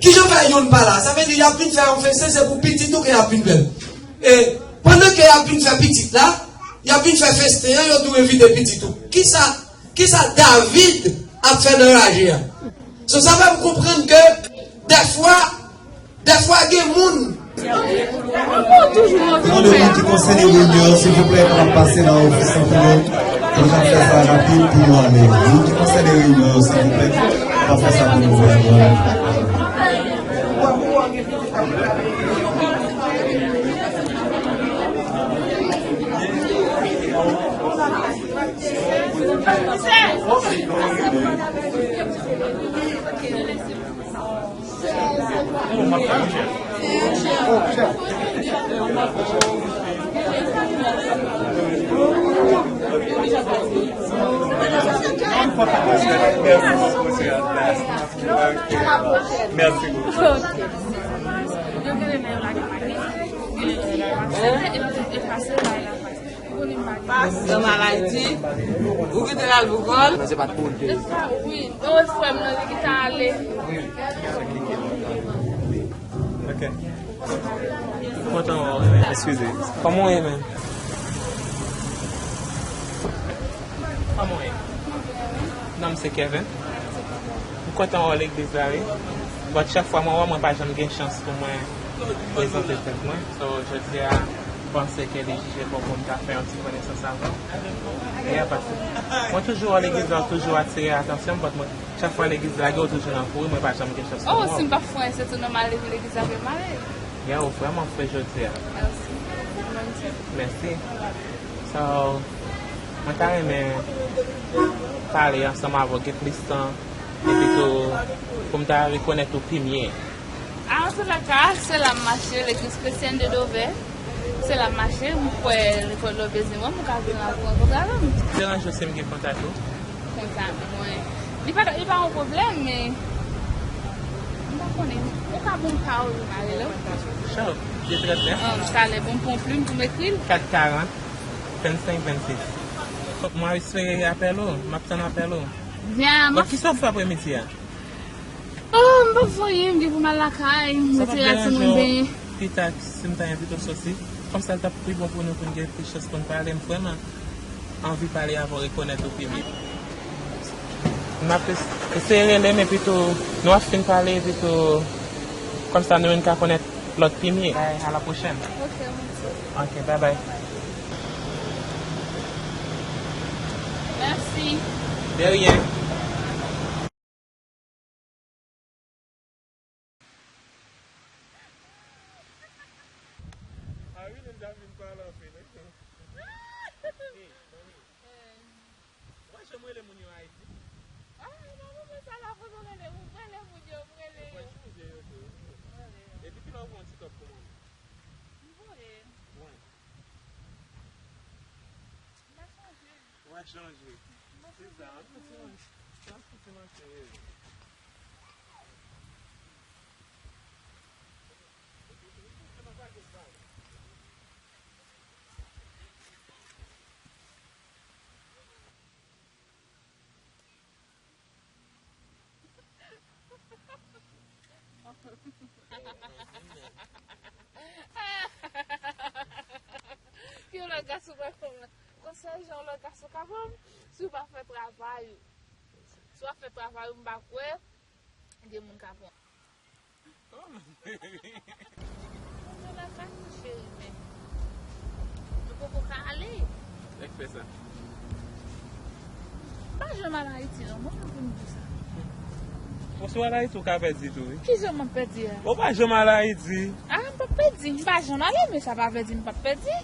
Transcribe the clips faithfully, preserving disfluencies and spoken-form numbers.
Kijan fè yonn pa la? Sa vle di y ap vin fè yon festen, se pou pitit ou ke y ap vin fè l. E pandan ke y ap vin fè pitit la, y ap vin fè festen an, yo tou envite pitit ou. Kisa, kisa David ap fè nan raje a? So, sa fè m konprann ke dèfwa, dèfwa gen moun. Mwen mande moun ki konsène reyinyon an, silvouplè, pou n ap pase nan ofis lan pou nou, pou nou ka fè sa rapid pou nou ale. Moun ki konsène reyinyon an, silvouplè, pa fè sa pou nou, vrèman. Mèsi bokou. Pas nan malaydi, ou kite l al pou kò l. Wi, e frè m nan, li kite ale. Ok. Kontan wè w, men, eskize. Kòman w ye, men? Kòman w ye? Non m se Kevin. M kontan wè w legliz la, wi. But chak fwa mwen wè w, mwen pa janm gen chans pou mwen prezante tèt mwen. So, jodi a, m panse ke li jije bon pou m ta fè yon ti konesans avè w. Yeah, paske mwen toujou wè w legliz la, w toujou atire atansyon m, but mwen, chak fwa legliz la gen, w toujou nan kouri, mwen pa janm gen chans pou m wè w. Oh, si m pa fre, se tou nan m ale legliz la ke m ale. Yeah, ou vrèman fre jodi a. Mèsi. Mèsi. So, mwen ta renmen pale ansanm avè w gen plis tan, epi tou pou m ta rekonèt ou pi mye. A, antoulèka, se la m mache, Legliz Kretyèn de Dovè. Se la m mache, m kwè lekòl yo bezwen mwen, m ka vin la pou rankontre avè m. Deranje w si m gen kontak ou? Kontak mwen. Li pa, li pa yon pwoblèm, men m pa konnen. Ou ka ban m pa w, m ale la. Sure, de trè byen. Talè, bon, pran plim pou m ekri l. Kat karant, vennsenk vennsis. Mwen espere apèl ou, m ap tann apèl ou. Vyan, m ap... Kisa w fè apremidi a? Oh, m p ap fè anyen, m gen pou m al lakay, m retire ak timoun benyen. Pita, si m ta envite w soti, kòmsa l t ap pi bon pou nou, pou n gen plis chans pou n pale, m vrèman anvi pale avè w, rekonèt ou pi byen. M ap es-, eseye rele m, epi tou, nou ap fin pale, epi tou, kòmsa nou youn ka konèt lòt pi byen. Bay, a la pwochèn. Ok, mèsi. Ok, bye bye. Mèsi. De rien. A wi, li ta vin pale anpil, wi. Hey, manmi. Ou pa janm rele moun yo Ayiti? Ah, non, non, men sa la, fò nou rele, ou rele moun yo, ou rele yo. Ou pral chanje yo tou, wi. Epi kilè w voye yon ti top pou mwen? M voye. Mwen. M pa chanje. Ou pa chanje. M pa chanje. Se sa, anpil ti manti. Anpil ti manti, wi. Yon lòt gason pa konn. Konsèy jan yon lòt gason ka pran m, si w pa fè travay ou. Si w ap fè travay ou, m pa kwè gen moun ka pran. Mwen la ka touche, men nou poko ka ale. Sa k fè sa? M pa janm al Ayiti, non, mwen menm pou m di sa. Bon, si w al Ayiti, w ka pèdi tou, wi. Kijan m ap pèdi a? Ou pa janm al Ayiti. Ah, m p ap pèdi. M pa janm ale, men sa pa vle di m p ap pèdi.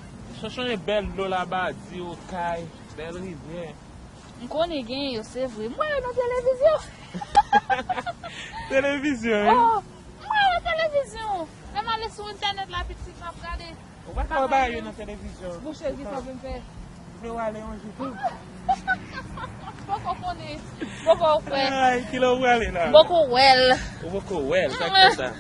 Chonchon e bèl dlo Labadi, Okay, bèl rivyè. M konnen gen yo, se vre. M wè yo nan televizyon. Televizyon, wi. Oh, m wè yo nan televizyon. Lè m ale sou entènèt la, pitit, m ap gade. Ou pa ka wè bagay yo nan televizyon. Mouche, ki sa pou m fè? Ou vle w ale yon jou tou? Poko konnen. Poko wè. Ay, kilè w prale la? Poko wè l. Ou poko wè l, sa k fè sa?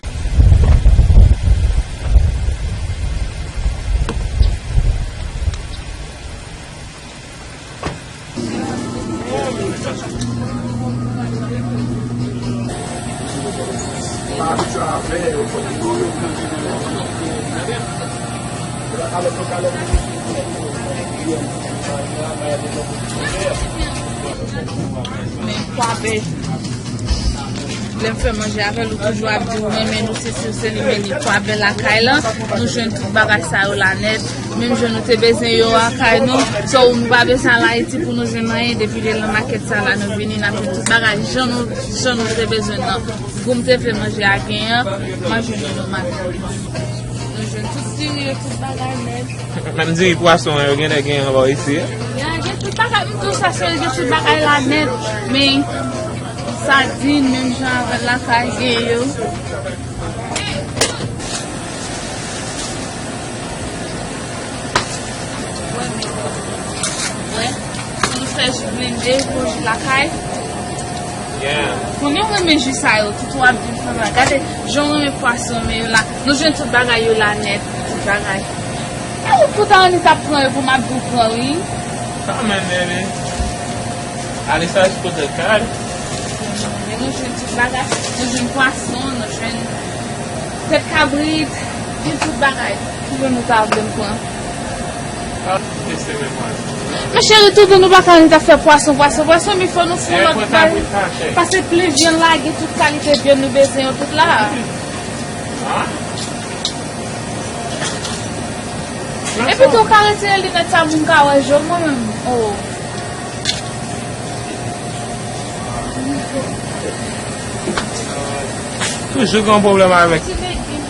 Men kwabe. Lè m fè manje avè l, ou toujou ap di ou renmen nou, sesi, ou seli, men li kwabe lakay la. Nou jwenn tout bagay sa yo la nèt. Menm jan nou te bezwen yo lakay nou. So, nou pa bezwen al Ayiti pou nou jwenn anyen. Depi de nan makèt sa la, nou vini, n ap jwenn tout bagay jan nou, jan nou te bezwen nan. Gou m te vle manje a genyen, manje nou nan makèt. Nou jwenn tout diri yo, tout bagay nèt. Menm diri pwason an, yo genlè genyen anba isi. Ya, gen tout bagay, m di w sa, se gen tout bagay la nèt. Men, sadin, menm jan avè lakay, gen yo. Wè, pou nou fè ji blende, pou ji lakay. Yeah. Konnen w renmen ji sa yo, tout w ap di m fè bagay. Gade, jan w renmen pwason, men yo la. Nou jwenn tout bagay yo la nèt, tout bagay. E ou kontan ann t ap pran yo pou m ap di w pran, wi. Sa menm, baby. Alisa is put the card. Men nou jwenn tout bagay. Nou jwenn pwason, nou jwenn tèt kabrit, jwenn tout bagay. Ki jan nou ta vle m pran? Ah, se menm pwason. Men cheri, tout nou pa ka ann t ap fè pwason, pwason, pwason, men fò nou fè yon lòt bagay. Pase plis vyann la, gen tout kalite vyann nou bezwen yo tout la. Ah. Epi tou, w ka retire linèt sa, moun ka wè je w, mwen menm. Oh. Toujou gen yon pwoblèm avèk. Ti legim.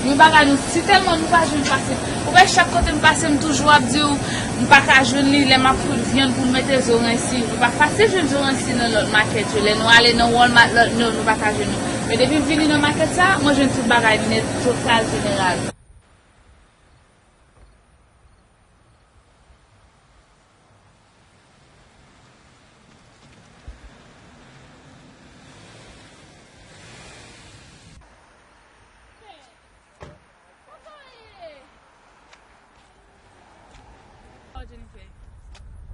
Yon bagay nou, si tèlman nou pa jwenn fasil. Ou wè, chak kote m pase, m toujou ap di w, m pa ka jwenn li lè m ap fout vyann pou m mete zoransi. Nou pa fasil jwenn zoransi nan lòt makèt yo. Lè nou ale nan Walmart, lòt, nou, nou pa ka jwenn yo. Men depi m vini nan makèt sa, mwen jwenn tout bagay nèt, total, jeneral. Oh, Jennifer.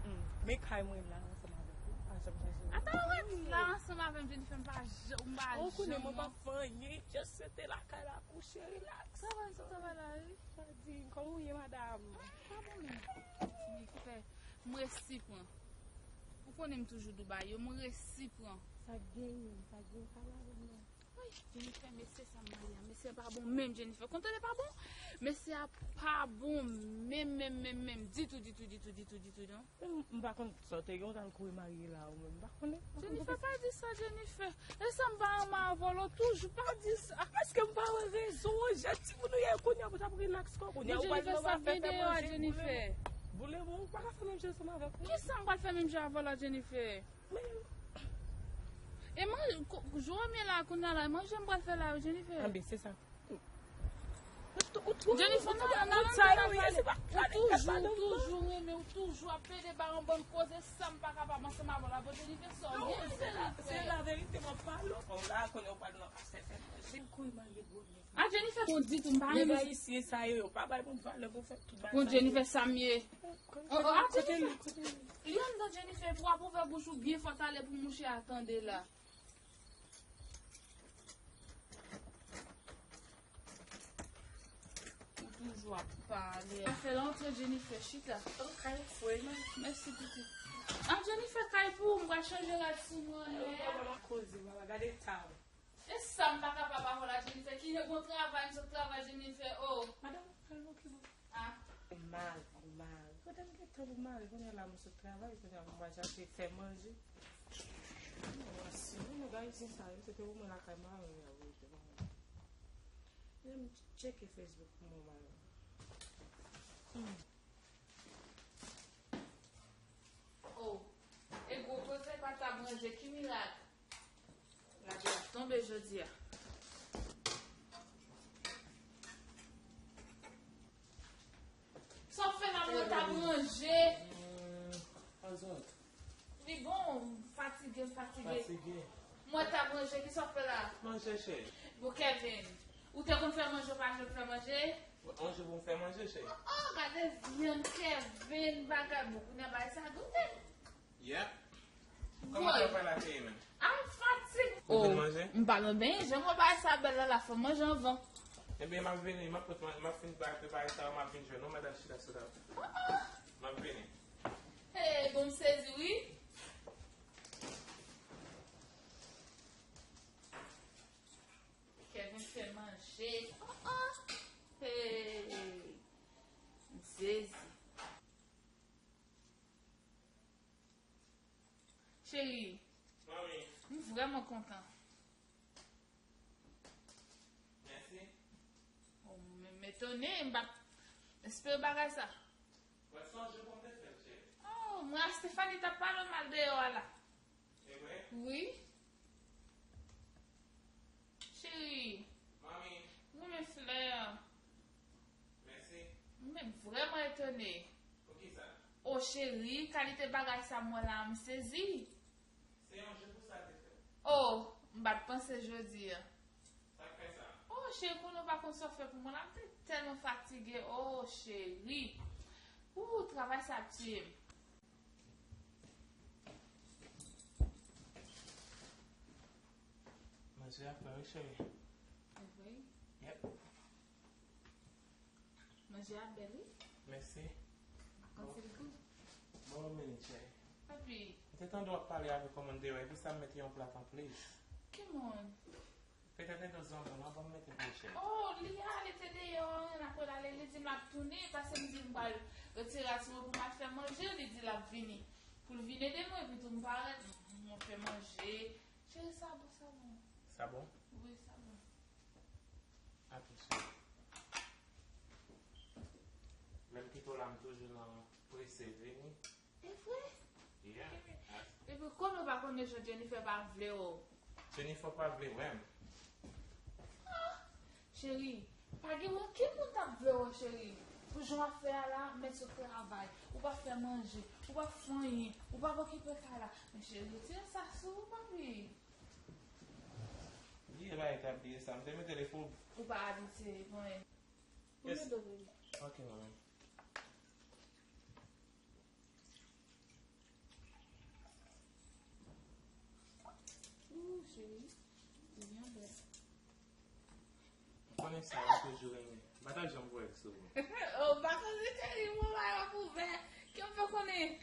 Hmm. Men kay mwen la ansanm avèk ou. Pa janm chache. Ata w ret la ansanm avè m, Jennifer, m pa jan, m pa janm. Ou konnen mwen p ap fè anyen, just rete lakay la, kouche, relax. Travay sou travay la, wi. Sa di, kòman w ye, madanm? Ah, pa bon menm. Jennifer, m resi pran. Ou konnen m toujou Dubai yo, m resi pran. Sa genyen, sa genyen, pa la menm non. Ay, Jennifer, mesye sa m marye a, mesye pa bon menm, Jennifer. Kontan li pa bon? Mesye a pa bon menm, menm, menm, menm. Ditou, ditou, ditou, ditou, ditou, non. M, m pa konn sa w te gen, w t al kouri marye la, ou menm, m pa konnen. Jennifer, pa di sa, Jennifer. E sa m pa renmen avè w la, toujou pa di sa. Èske m pa wè rezon an? Jèn timoun ou ye kounye a, pou t ap rilaks kò w kounye a, ou pral nan afè fè manje. Jennifer, sa vyen deyò a, Jennifer. Voulez-vous, ou pa ka fè menm jan ansanm avèk mwen. Kisa m pral fè menm jan avè w la, Jennifer? Men. E manje, jou an m ye la, kounye a la, manje m pral fè la, Jennifer. Anben, se sa. Jennifer, nan, nan, nan, nan, ou toujou, ou toujou renmen, ou toujou ap pede ba yon bann koze, sa m pa kapab ansanm avè w la. Bon, Jennifer, sa w gen, se la, se la verite, m ap pale w. Bon, la, konnen w pral nan afè fè manje. Kouri marye gwo nèg. A, Jennifer, bon, ditou, m pa renmen. Nèg ayisyen sa yo, yo pa bay moun valè pou fè tout bagay. Bon, Jennifer, sa m ye. Oh, oh, a, Jennifer. Li anndan, Jennifer, pou w ap ouvè bouch ou byen fò talè pou mouche a tande la. Ou toujou ap pale. Afè la, antre, Jennifer, chita. Ok, fwe, men. Mèsi, pitit. Ah, Jennifer, kay pou ou, m pral chanje rad sou mwen, lè. Koze, papa, gade ta w. E sa m pa kapab avè w la, Jennifer. Ki bon travay m sot travay, Jennifer, oh. Madanm, al okipe w. Ah. Ou mal, ou mal. Pandan m gen tan pou m ale, kounye a la m sot travay, kounye a m pral chache fè manje. Mwen si nou nèg ayisyen sa yo, se te pou mwen lakay mari m yo rete ban mwen. Lè m tcheke Facebook pou mwen mari m. Hmm. Oh, e gwo koze pa t ap ranje, ki mirak? Lapli ap tonbe jodi a. Sa w fè la, mwen t ap ranje. Hmm, azòt. Li bon, m fatige, m fatige. Fatige. Mwen t ap ranje, kisa w fè la? Manje, cheri. Bon, Kevin, ou te konn fè manje, ou pa janm fè manje? Yon jou pou m fè manje, cheri. Oh, oh, gade vyann Kevin, bagay bon, kounye a bagay sa goute. Yep. Kòman travay la te ye menm? A, m fatige. Ou vin manje? M pa nan benyen, jan mwen bay sa bèl la, la fè manje anvan. Ebyen, m ap vini, m ap, m ap fin bay prepare sa, m ap vin jwenn ou, madan chita sou la. M ap vini. Hey, bon, m sezi, wi. Kevin fè manje. Oh, oh. Hey, m sezi. Cheri, manmi, m vrèman kontan. Mèsi. Oh, m, m etone, m pa t espere bagay sa. Mwen sonje pou m te fè l, cheri. Oh, mwen a Stephanie t ap pale w mal deyò a la. E vre? Wi. Cheri. Manmi. M renmen flè an. Mèsi. M vrèman etone. Poukisa? O cheri, kalite bagay sa m wè la, m sezi. Se yon jou pou sa te fèt. O, m pa t panse jodi a. Sa k fè sa? O cheri, konnen w pa konn sa w fè pou mwen la, m te tèlman fatige. O cheri. Ou, travay sa ap tiye m. Manje a fre wi, cheri. Wi. Yep. Manje a bèl, wi. Mèsi. Anpil gou. Bon, yon minit, cheri. Papi. M te tande w ap pale avèk yon moun deyò, epi sa m mete yon plat anplis. Ki moun? Petèt e dozan moun, ban m mete pou ou, cheri. Oh, li ale te deyò, n ap pral ale, li di m l ap tounen, paske m di m pral retire atimò pou m al fè manje, li di l ap vini. Pou l vin ede mwen, epi tou m parèt, m fè manje. Cheri, sa bon, sa bon. Sa bon? Wi, sa bon. Atann, cheri. Menm kite w la, m toujou nan prese vini. E vre? Yeah. Epi konnen w pa konnen jan Jennifer pa vle wè w. Jennifer pa vle wè m. Ah, cheri, pa gen okenn moun t ap vle wè w, cheri. Pou jan w ap fè a la, mèt sot travay. Ou pa fè manje, ou pa fè anyen, ou pa okipe kay la. Men cheri, retire sa sou ou, papi. Bliye bagay, ta bliye sa. M te mete l pou. Ou pa abitye, bon. Pou mete w. Ok, manman. Ooh, cheri. Li byen bèl. Ou konnen sa, ou toujou renmen. M pa ta janm pran èks sou ou. Oh, m pa konnen, cheri, mwen pa yon ouvè. Ki m fè konnen?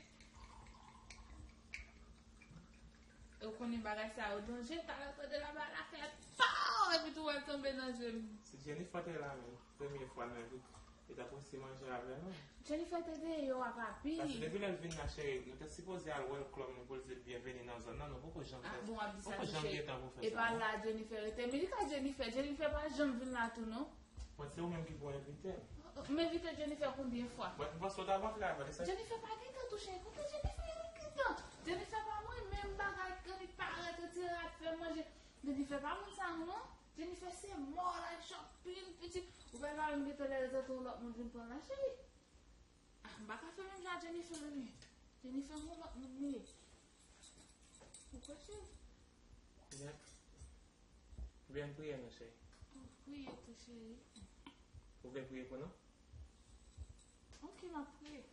Ou konnen bagay sa yo danje, talè tande laba la fè pow! Epi tou wè l tonbe nan je m. Si Jennifer te la menm, premye fwa nan vi, li t ap resi manje avè nou. Jennifer te deyò a, papi. Paske depi lè l vin la, cheri, nou te sipoze al wè l klòm nou pou l di l byenveni nan zòn nan, nou poko janm fè, poko janm gen tan pou fè sa, non. E pa la Jennifer rete, men li ka Jennifer, Jennifer pa janm vin la tou, non. Mwen, se ou menm ki pou envite m. M envite Jennifer konbyen fwa? Mwen, m panse w t ap antre avè l, e sa. Jennifer pa gen tan touche. Kote Jennifer gen tan? Jennifer pa mwen menm bagay, grannik parèt, retire rad, fè manje. Jennifer pa moun sa, non. Jennifer se mò, l al shopping, pitit. Ou pa menm gen tan lè l tantou yon lòt moun vin pran l la, cheri. Ah, m pa ka fè menm jan ak Jennifer, non. Jennifer, yon lòt moun li ye. Ou kwè, cheri? Yep. Oubyen n priye non, cheri. Ou priye tou, cheri. Ou vle priye pou nou? Ok, m ap priye.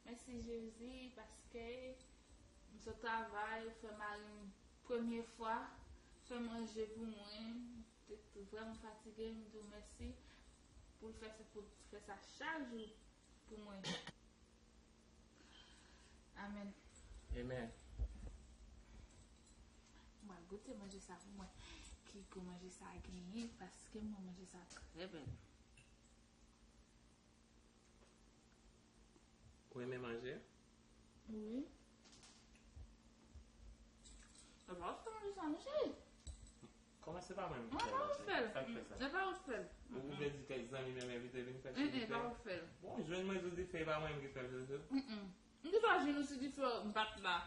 Mèsi, Jezi, paske m sot travay, ou fè mari m premye fwa, fè manje pou mwen. M te vrèman fatige, m di w mèsi pou l fè sa, pou l fè sa chak jou pou mwen. Amèn. Amen. Mwen goute manje sa pou mwen. Ki gou manje sa genyen, paske mwen manje sa trè bèl. Ou renmen manje? Wi. E pa ou fè manje sa, non, cheri? Kòman se pa mwen menm ki fè l? Sa k fè sa? E pa ou k fè l. Ou vle di kèk zanmi menm envite vin fè l sou dife? E pa ou k fè l. Bon, jwenn mwen sou dife, e pa mwen menm ki fè l, Jojo. M te pa jwenn ou sou dife, m pa t la.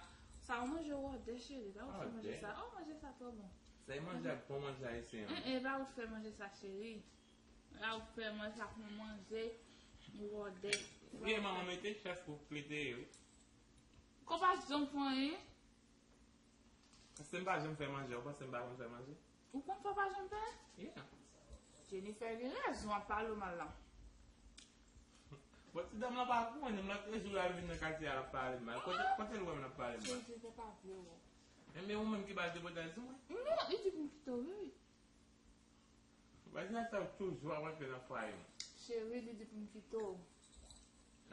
Sa ou manje wòdè, cheri. Pa ou fè manje sa. Oh, manje sa twò bon. Sa e manje ak bon manje ayisyen an. E pa ou k fè manje sa, cheri. La ou fè manje sa pou manje wòdè. Vye manman mete chèf pou plite, wi. Ko pa janm fè anyen. Paske m pa janm fè manje, ou panse m pa konn fè manje? Ou konn fè w pa janm fè? Yeah. Jennifer gen rezon ap pale w mal la. Bon, Dam lan pa konnen m, lòt jou l al vin nan katye a, l ap pale m mal. Kote, kote l wè m, l ap pale m mal? Cheri, se pa vre, non. Enben, ou menm ki ba l te pòtay sou mwen? Non, li di pou m kite w, wi. Vwazinaj sa yo toujou ap rantre nan fwaye m. Cheri, li di pou m kite w.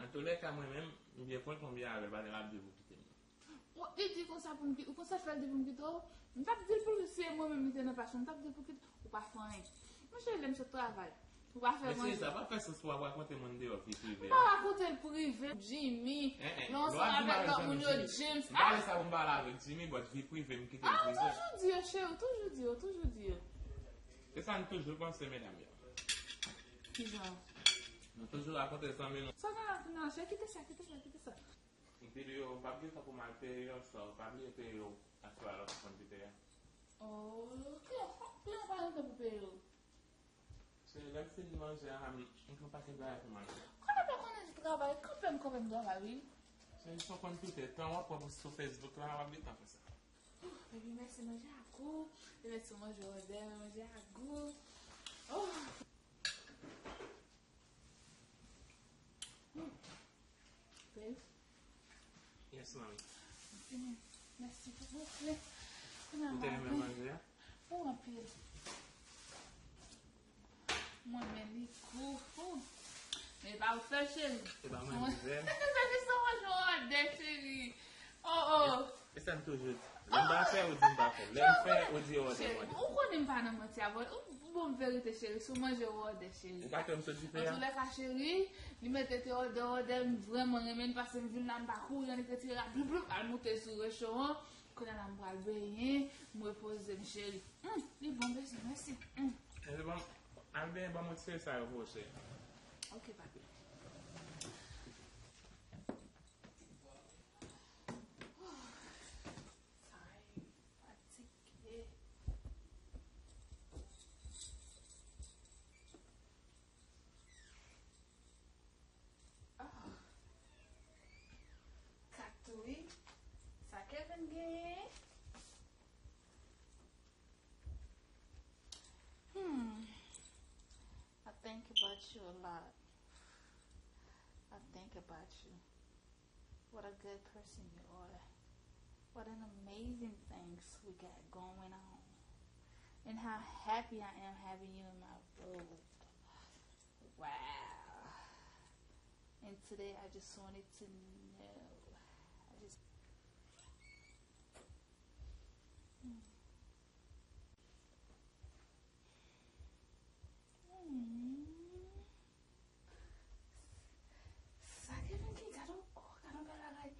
Antoulèka, mwen menm, m byen kontan, m byen avè l, pa gen l ap di pou kite m. Ou, li di konsa pou m ki-, ou konn sa fè l di pou m kite w? M t ap di l pou l, se mwen menm li te nan pasyon, m t ap di l pou kite w, ou pa fè anyen. Monchè, lè m sot travay, ou pa fè manje. Mesye, sa pa fè sans pou w ap rakonte moun deyò vi prive. M pa rakonte l prive, Jimmy. Lè w ansanm avèk lòt moun yo, James. M pale sa pou m pale avèk Jimmy, but vi prive m kite l prive. Ah, ou toujou di yo, cheri, ou toujou di yo, toujou di yo. Se sa n toujou panse, medam yo. Kijan? Nou toujou rakonte zanmi nou. Sa gen la kounye a, cheri, kite sa, kite sa, kite sa. M te di yo, m p ap gen tan pou m al peye yon sò, pa bliye peye yo aswè a lè w fin pite a. Oh, ok, ok, pa gen tan pou peye yo. Se lè m fin manje a, m gen yon pakèt bagay pou m al fè. Konnen pa konnen di travay, kanpe m, kanpe m travay, wi. Se yon konn pite tan w ap pran pou sou Facebook la, w ap gen tan fè sa. Baby, mèsi manje a gou. Mèsi manje wòdè, manje a gou. Oh. Hmm. Babe. Yes, mami. Mm, mèsi pou manje. Ou te renmen manje a? Ou anpil. Mwen, men li gou. Ou. Men pa ou fè, cheri. Se pa mwen ki fè. Baby, se manje wòdè, cheri. Oh, oh. E sa m toujou di. Lè m pa fè, ou di m pa fè. Lè m fè, ou di wòdè, wòdè. Cheri, ou konnen m pa nan manti avè w. Ou bon verite, cheri, sou manje wòdè, cheri. Ou pa kwè m sot dife a? Antoulèka, cheri, li mete te wòdè, wòdè, m vrèman renmen l, paske m vin la, m pa kouri annik retire la, bloup, bloup, al moute sou recho an. Kounye a la, m pral benyen, m repoze m, cheri. Hum, li bon, mèsi, mèsi. Hum. Ebyen, bon, al benyen, ban m retire sa yo pou ou, cheri. Ok, papi. Sorry, fatige. Oh. Kat tou, wi. Sa Kevin genyen? Hmm. I think about you a lot. I think about you. What a good person you are. What an amazing things we got going on. And how happy I am having you in my world. Wow. And today I just wanted to know. I just. Hmm. Hmm. Sa Kevin ki gad on, oh, gad on bèl bagay.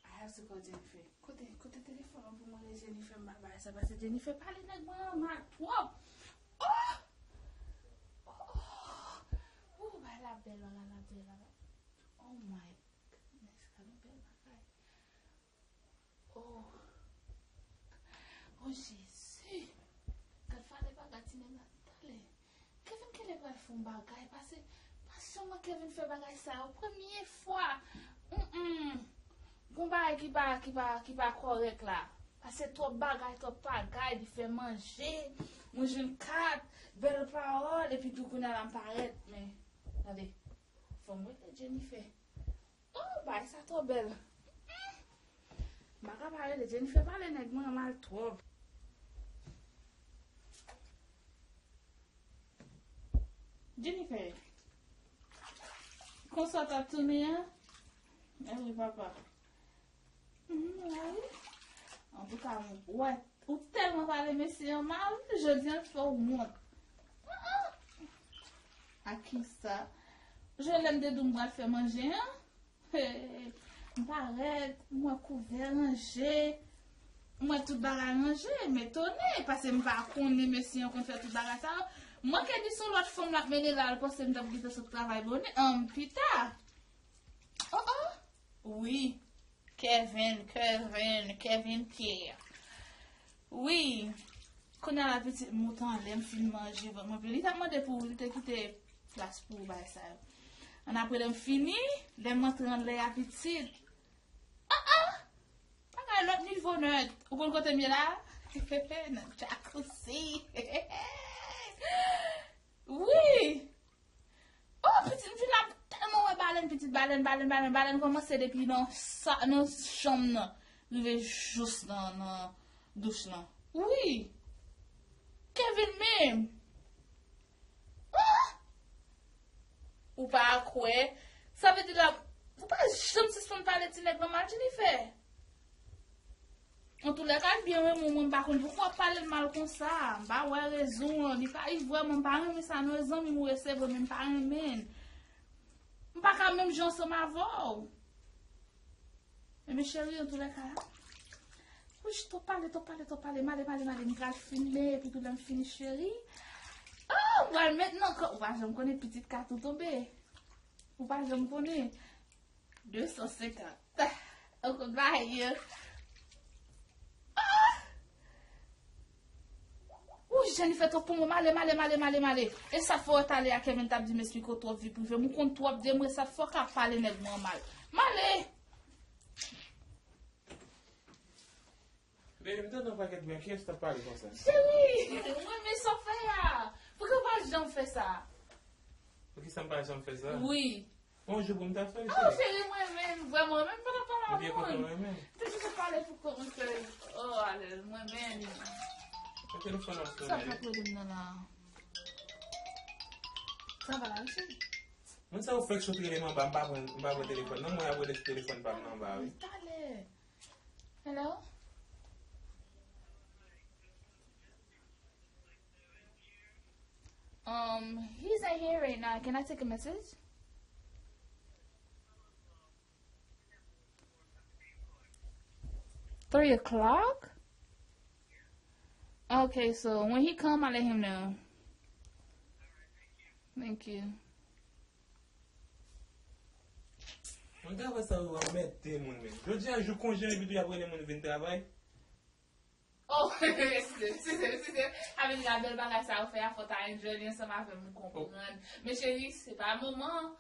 I have to call Jennifer. Kote, kote telefòn an pou m rele Jennifer, m ba bagay sa, paske Jennifer pale nèg mwen an mal twòp. Oh! Oh! Oh! Oh, bagay la bèl, bagay la bèl, bagay. Oh my goodness, gad on bèl bagay. Oh. Oh, Jezi. Gad valè bagay ti nèg la. Talè. Kevin genlè pral fè yon bagay. Pase, pasyon mwen Kevin fè bagay sa yo. Premye fwa. Mm, mm. Gon bagay ki pa, ki pa, ki pa kòrèk la. Pase twòp bagay, twòp pagay. Li fè manje. Mwen jwenn kat. Bèl pawòl. Epi tou kounye a la m parèt. Men, tande. Fò m rele Jennifer. Oh, bagay sa twò bèl. Mm-mm. M pa ka pale de Jennifer, pale nèg mwen an mal twòp. Jennifer, konsa w t ap tounen an? Mèsi, papa. Mhm, la wi. Antouka, m wè ou tèlman pale mesye an mal, jodi a l fè w wont. Ah, ah. A kisa? Jodi a lè m te di w m pral fè manje an? Hey, m parèt, m wè kouvè ranje, m wè tout bagay ranje, m etone, paske m pa konnen mesye an konn fè tout bagay sa yo. M manke di se yon lòt fanm l ap mennen la, l panse m t ap gentan sot travay bonè, ann, pita. Oh, oh. Wi. Kevin, Kevin, Kevin Pierre. Wi. Kounye a la pitit m monte anlè, m fin manje, vant mwen plen. Li t ap mande pou, li te kite plas pou bagay sa yo. Annapre lè m fini, lè m antre anlè a pitit. Ah, ah! Bagay lòt nivo nèt. Ou konn kote m ye la? Nan jacuzzi. Wi! Oh, pitit m vin la, m tèlman wè bagay Balèn, balèn, balèn, balèn kòmanse depi nan sa, nan chanm nan, rive jous nan, nan douch lan. Wi! Kevin menm! Ah! Ou pa kwè? Sa vle di la, ou pa janm sispann pale ti nèg lan mal, Jennifer. Antoulèka, l byen renmen w, mwen m pa konn poukò w ap pale l mal konsa. M pa wè rezon an. Li pa, li vrèman, m pa renmen sa non, e zanmi m ou resevwa, men m pa renmen l. M pa ka menm jan ansanm avè w. Men, men cheri, antoulèka, wouch, twòp pale, twòp pale, twòp pale. M ale, m ale, m ale. M pral filme, epi tou lè m fini, cheri. Oh, m pral met nan kò. Ou pa janm konnen pitit ka tou tonbe. Ou pa janm konnen. De san senkant. Ou konn bagay yo. Ah! Ou Jennifer twòp pou mwen, m ale, m ale, m ale, m ale, m ale. E sa fè w t ale a Kevin t ap di m esplike w twòp vi prive m. Ou konn twòp de mwen, sa fè w ka pale nèg mwen mal. M ale! Baby, m tande yon pakèt bri. Kiyès k ap pale konsa? Cheri, mwen men sa w fè a. Poukisa w pa janm fè sa? Poukisa m pa janm fè sa? Wi. Yon jou pou m ta fè l, cheri. Oh, cheri, mwen menm, vrèman, menm pa ta pale avè w. Ou byen kontan mwen menm? M te toujou pale pou kòm ke, oh, alèz, mwen menm. Mwen telefòn ap sonnen. Sa k ap rele m nan la? Sa va la, wi, cheri? Moun sa yo fèk sot rele m anba, m pa pran, m pa pran telefòn. Non, mwen ap rele sou telefòn pa m nan anba, wi. Talè. Hello? Um, he's not here right now. Can I take a message? Three o'clock? Okay, so when he come, I let him know. Thank you. Mwen ta wè sa yo anmède moun menm. Jodi a jou konje epi tou y ap rele moun vin travay. Oh, eskize m, eskize m, eskize m. Avèk la bèl bagay sa yo fè a, fò w ta enjoy li ansanm avè m, ou konprann. Men cheri, se pa moman.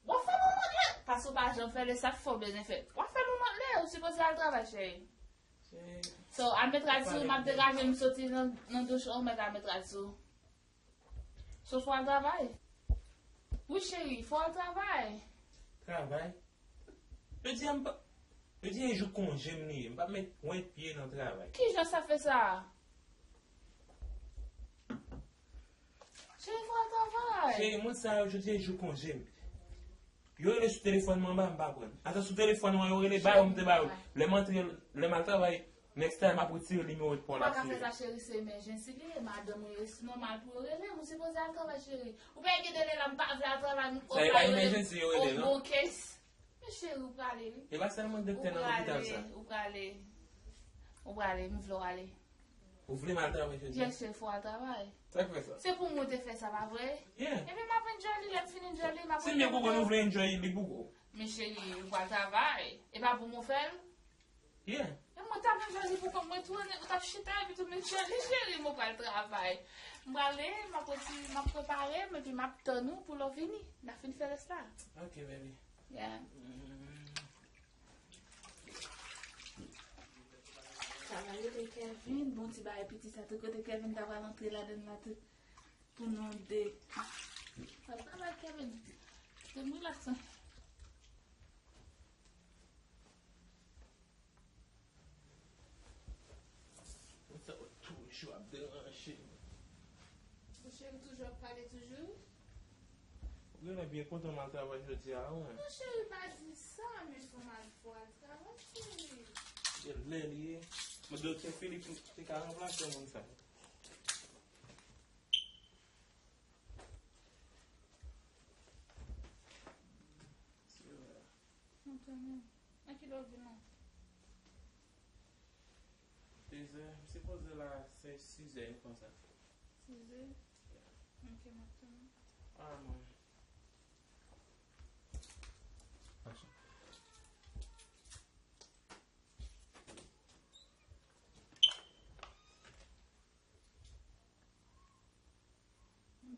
W ap fè moman lè, paske w pa janm fè lè sa fò w bezwen fè. W ap fè moman lè, ou sipoze al travay, cheri. Cheri, so, al met rad sou ou, m ap degaje m soti nan, nan douch, ou mèt al met rad sou ou. So, fò al travay. Wi, cheri, fò al travay. Travay? Jodi a, m pa, jodi a e jou konje m li ye. M p ap met pwen pye nan travay. Ki jan sa fè sa? Cheri, fò al travay. Cheri, moun sa yo, jodi a e jou konje m. Yo rele sou telefòn mwen anba, m pa pran. Ata sou telefòn mwen, yo rele, ba yo, m te ba yo. Lè m antre, lè m al travay, next time, m ap retire nimewo w pa w la, cheri. Ou pa ka fè sa, cheri, se emergency li ye. Madanm ou ye, se nòmal pou yo rele m. Ou sipoze al travay, cheri. Ou pa gen de lè la, m pa vle al travay, m... Sa e pa emergency yo rele, non? Bon case. Men cheri, ou prale, wi. E pa sèlman doktè nan lopital sa. Ou prale, ou prale. Ou prale, m vle w ale. Ou vle m al travay jodi a? Yes, cheri, fò w al travay. Sa k fè sa? Se pou mwen te fè sa, pa vre? Yeah. Epi m ap enjoy li, lè m fin enjoy li, m ap... Si m byen konprann, ou vle enjoy li pou kò w. Men cheri, ou pral travay. E pa pou mwen fè l? Yeah. E mwen t ap enjoy li pou kont mwen tou, ou t ap chita epi tou m enjoy li, cheri, mwen pral travay. M prale, m ap retire, m ap prepare m, epi m ap tann ou pou lè w vini. N a fin fè rès la. Ok, baby. Yeah. Mm. Sa va rele Kevin, bon ti bagay piti sa tou, kote Kevin ta pral antre ladann la tou pou nou de. Sa travay Kevin. Te m relax, hein. Sa yo toujou ap deranje m. Mon cheri, toujou ap pale toujou? Ou genlè byen kontan m al travay jodi a, wi. Mon cheri, pa di sa, men fò m al, fò al travay, cheri. Genlè li ye. Men doktè Philippe te ka ranplase moun sa. Mwen tann ou. Nan ki lè w vin la? Sizè, m sipoze la, se sizè, m panse. Sizè? Yeah. Ok, m ap tann ou. Ah, mwen. Aksyon.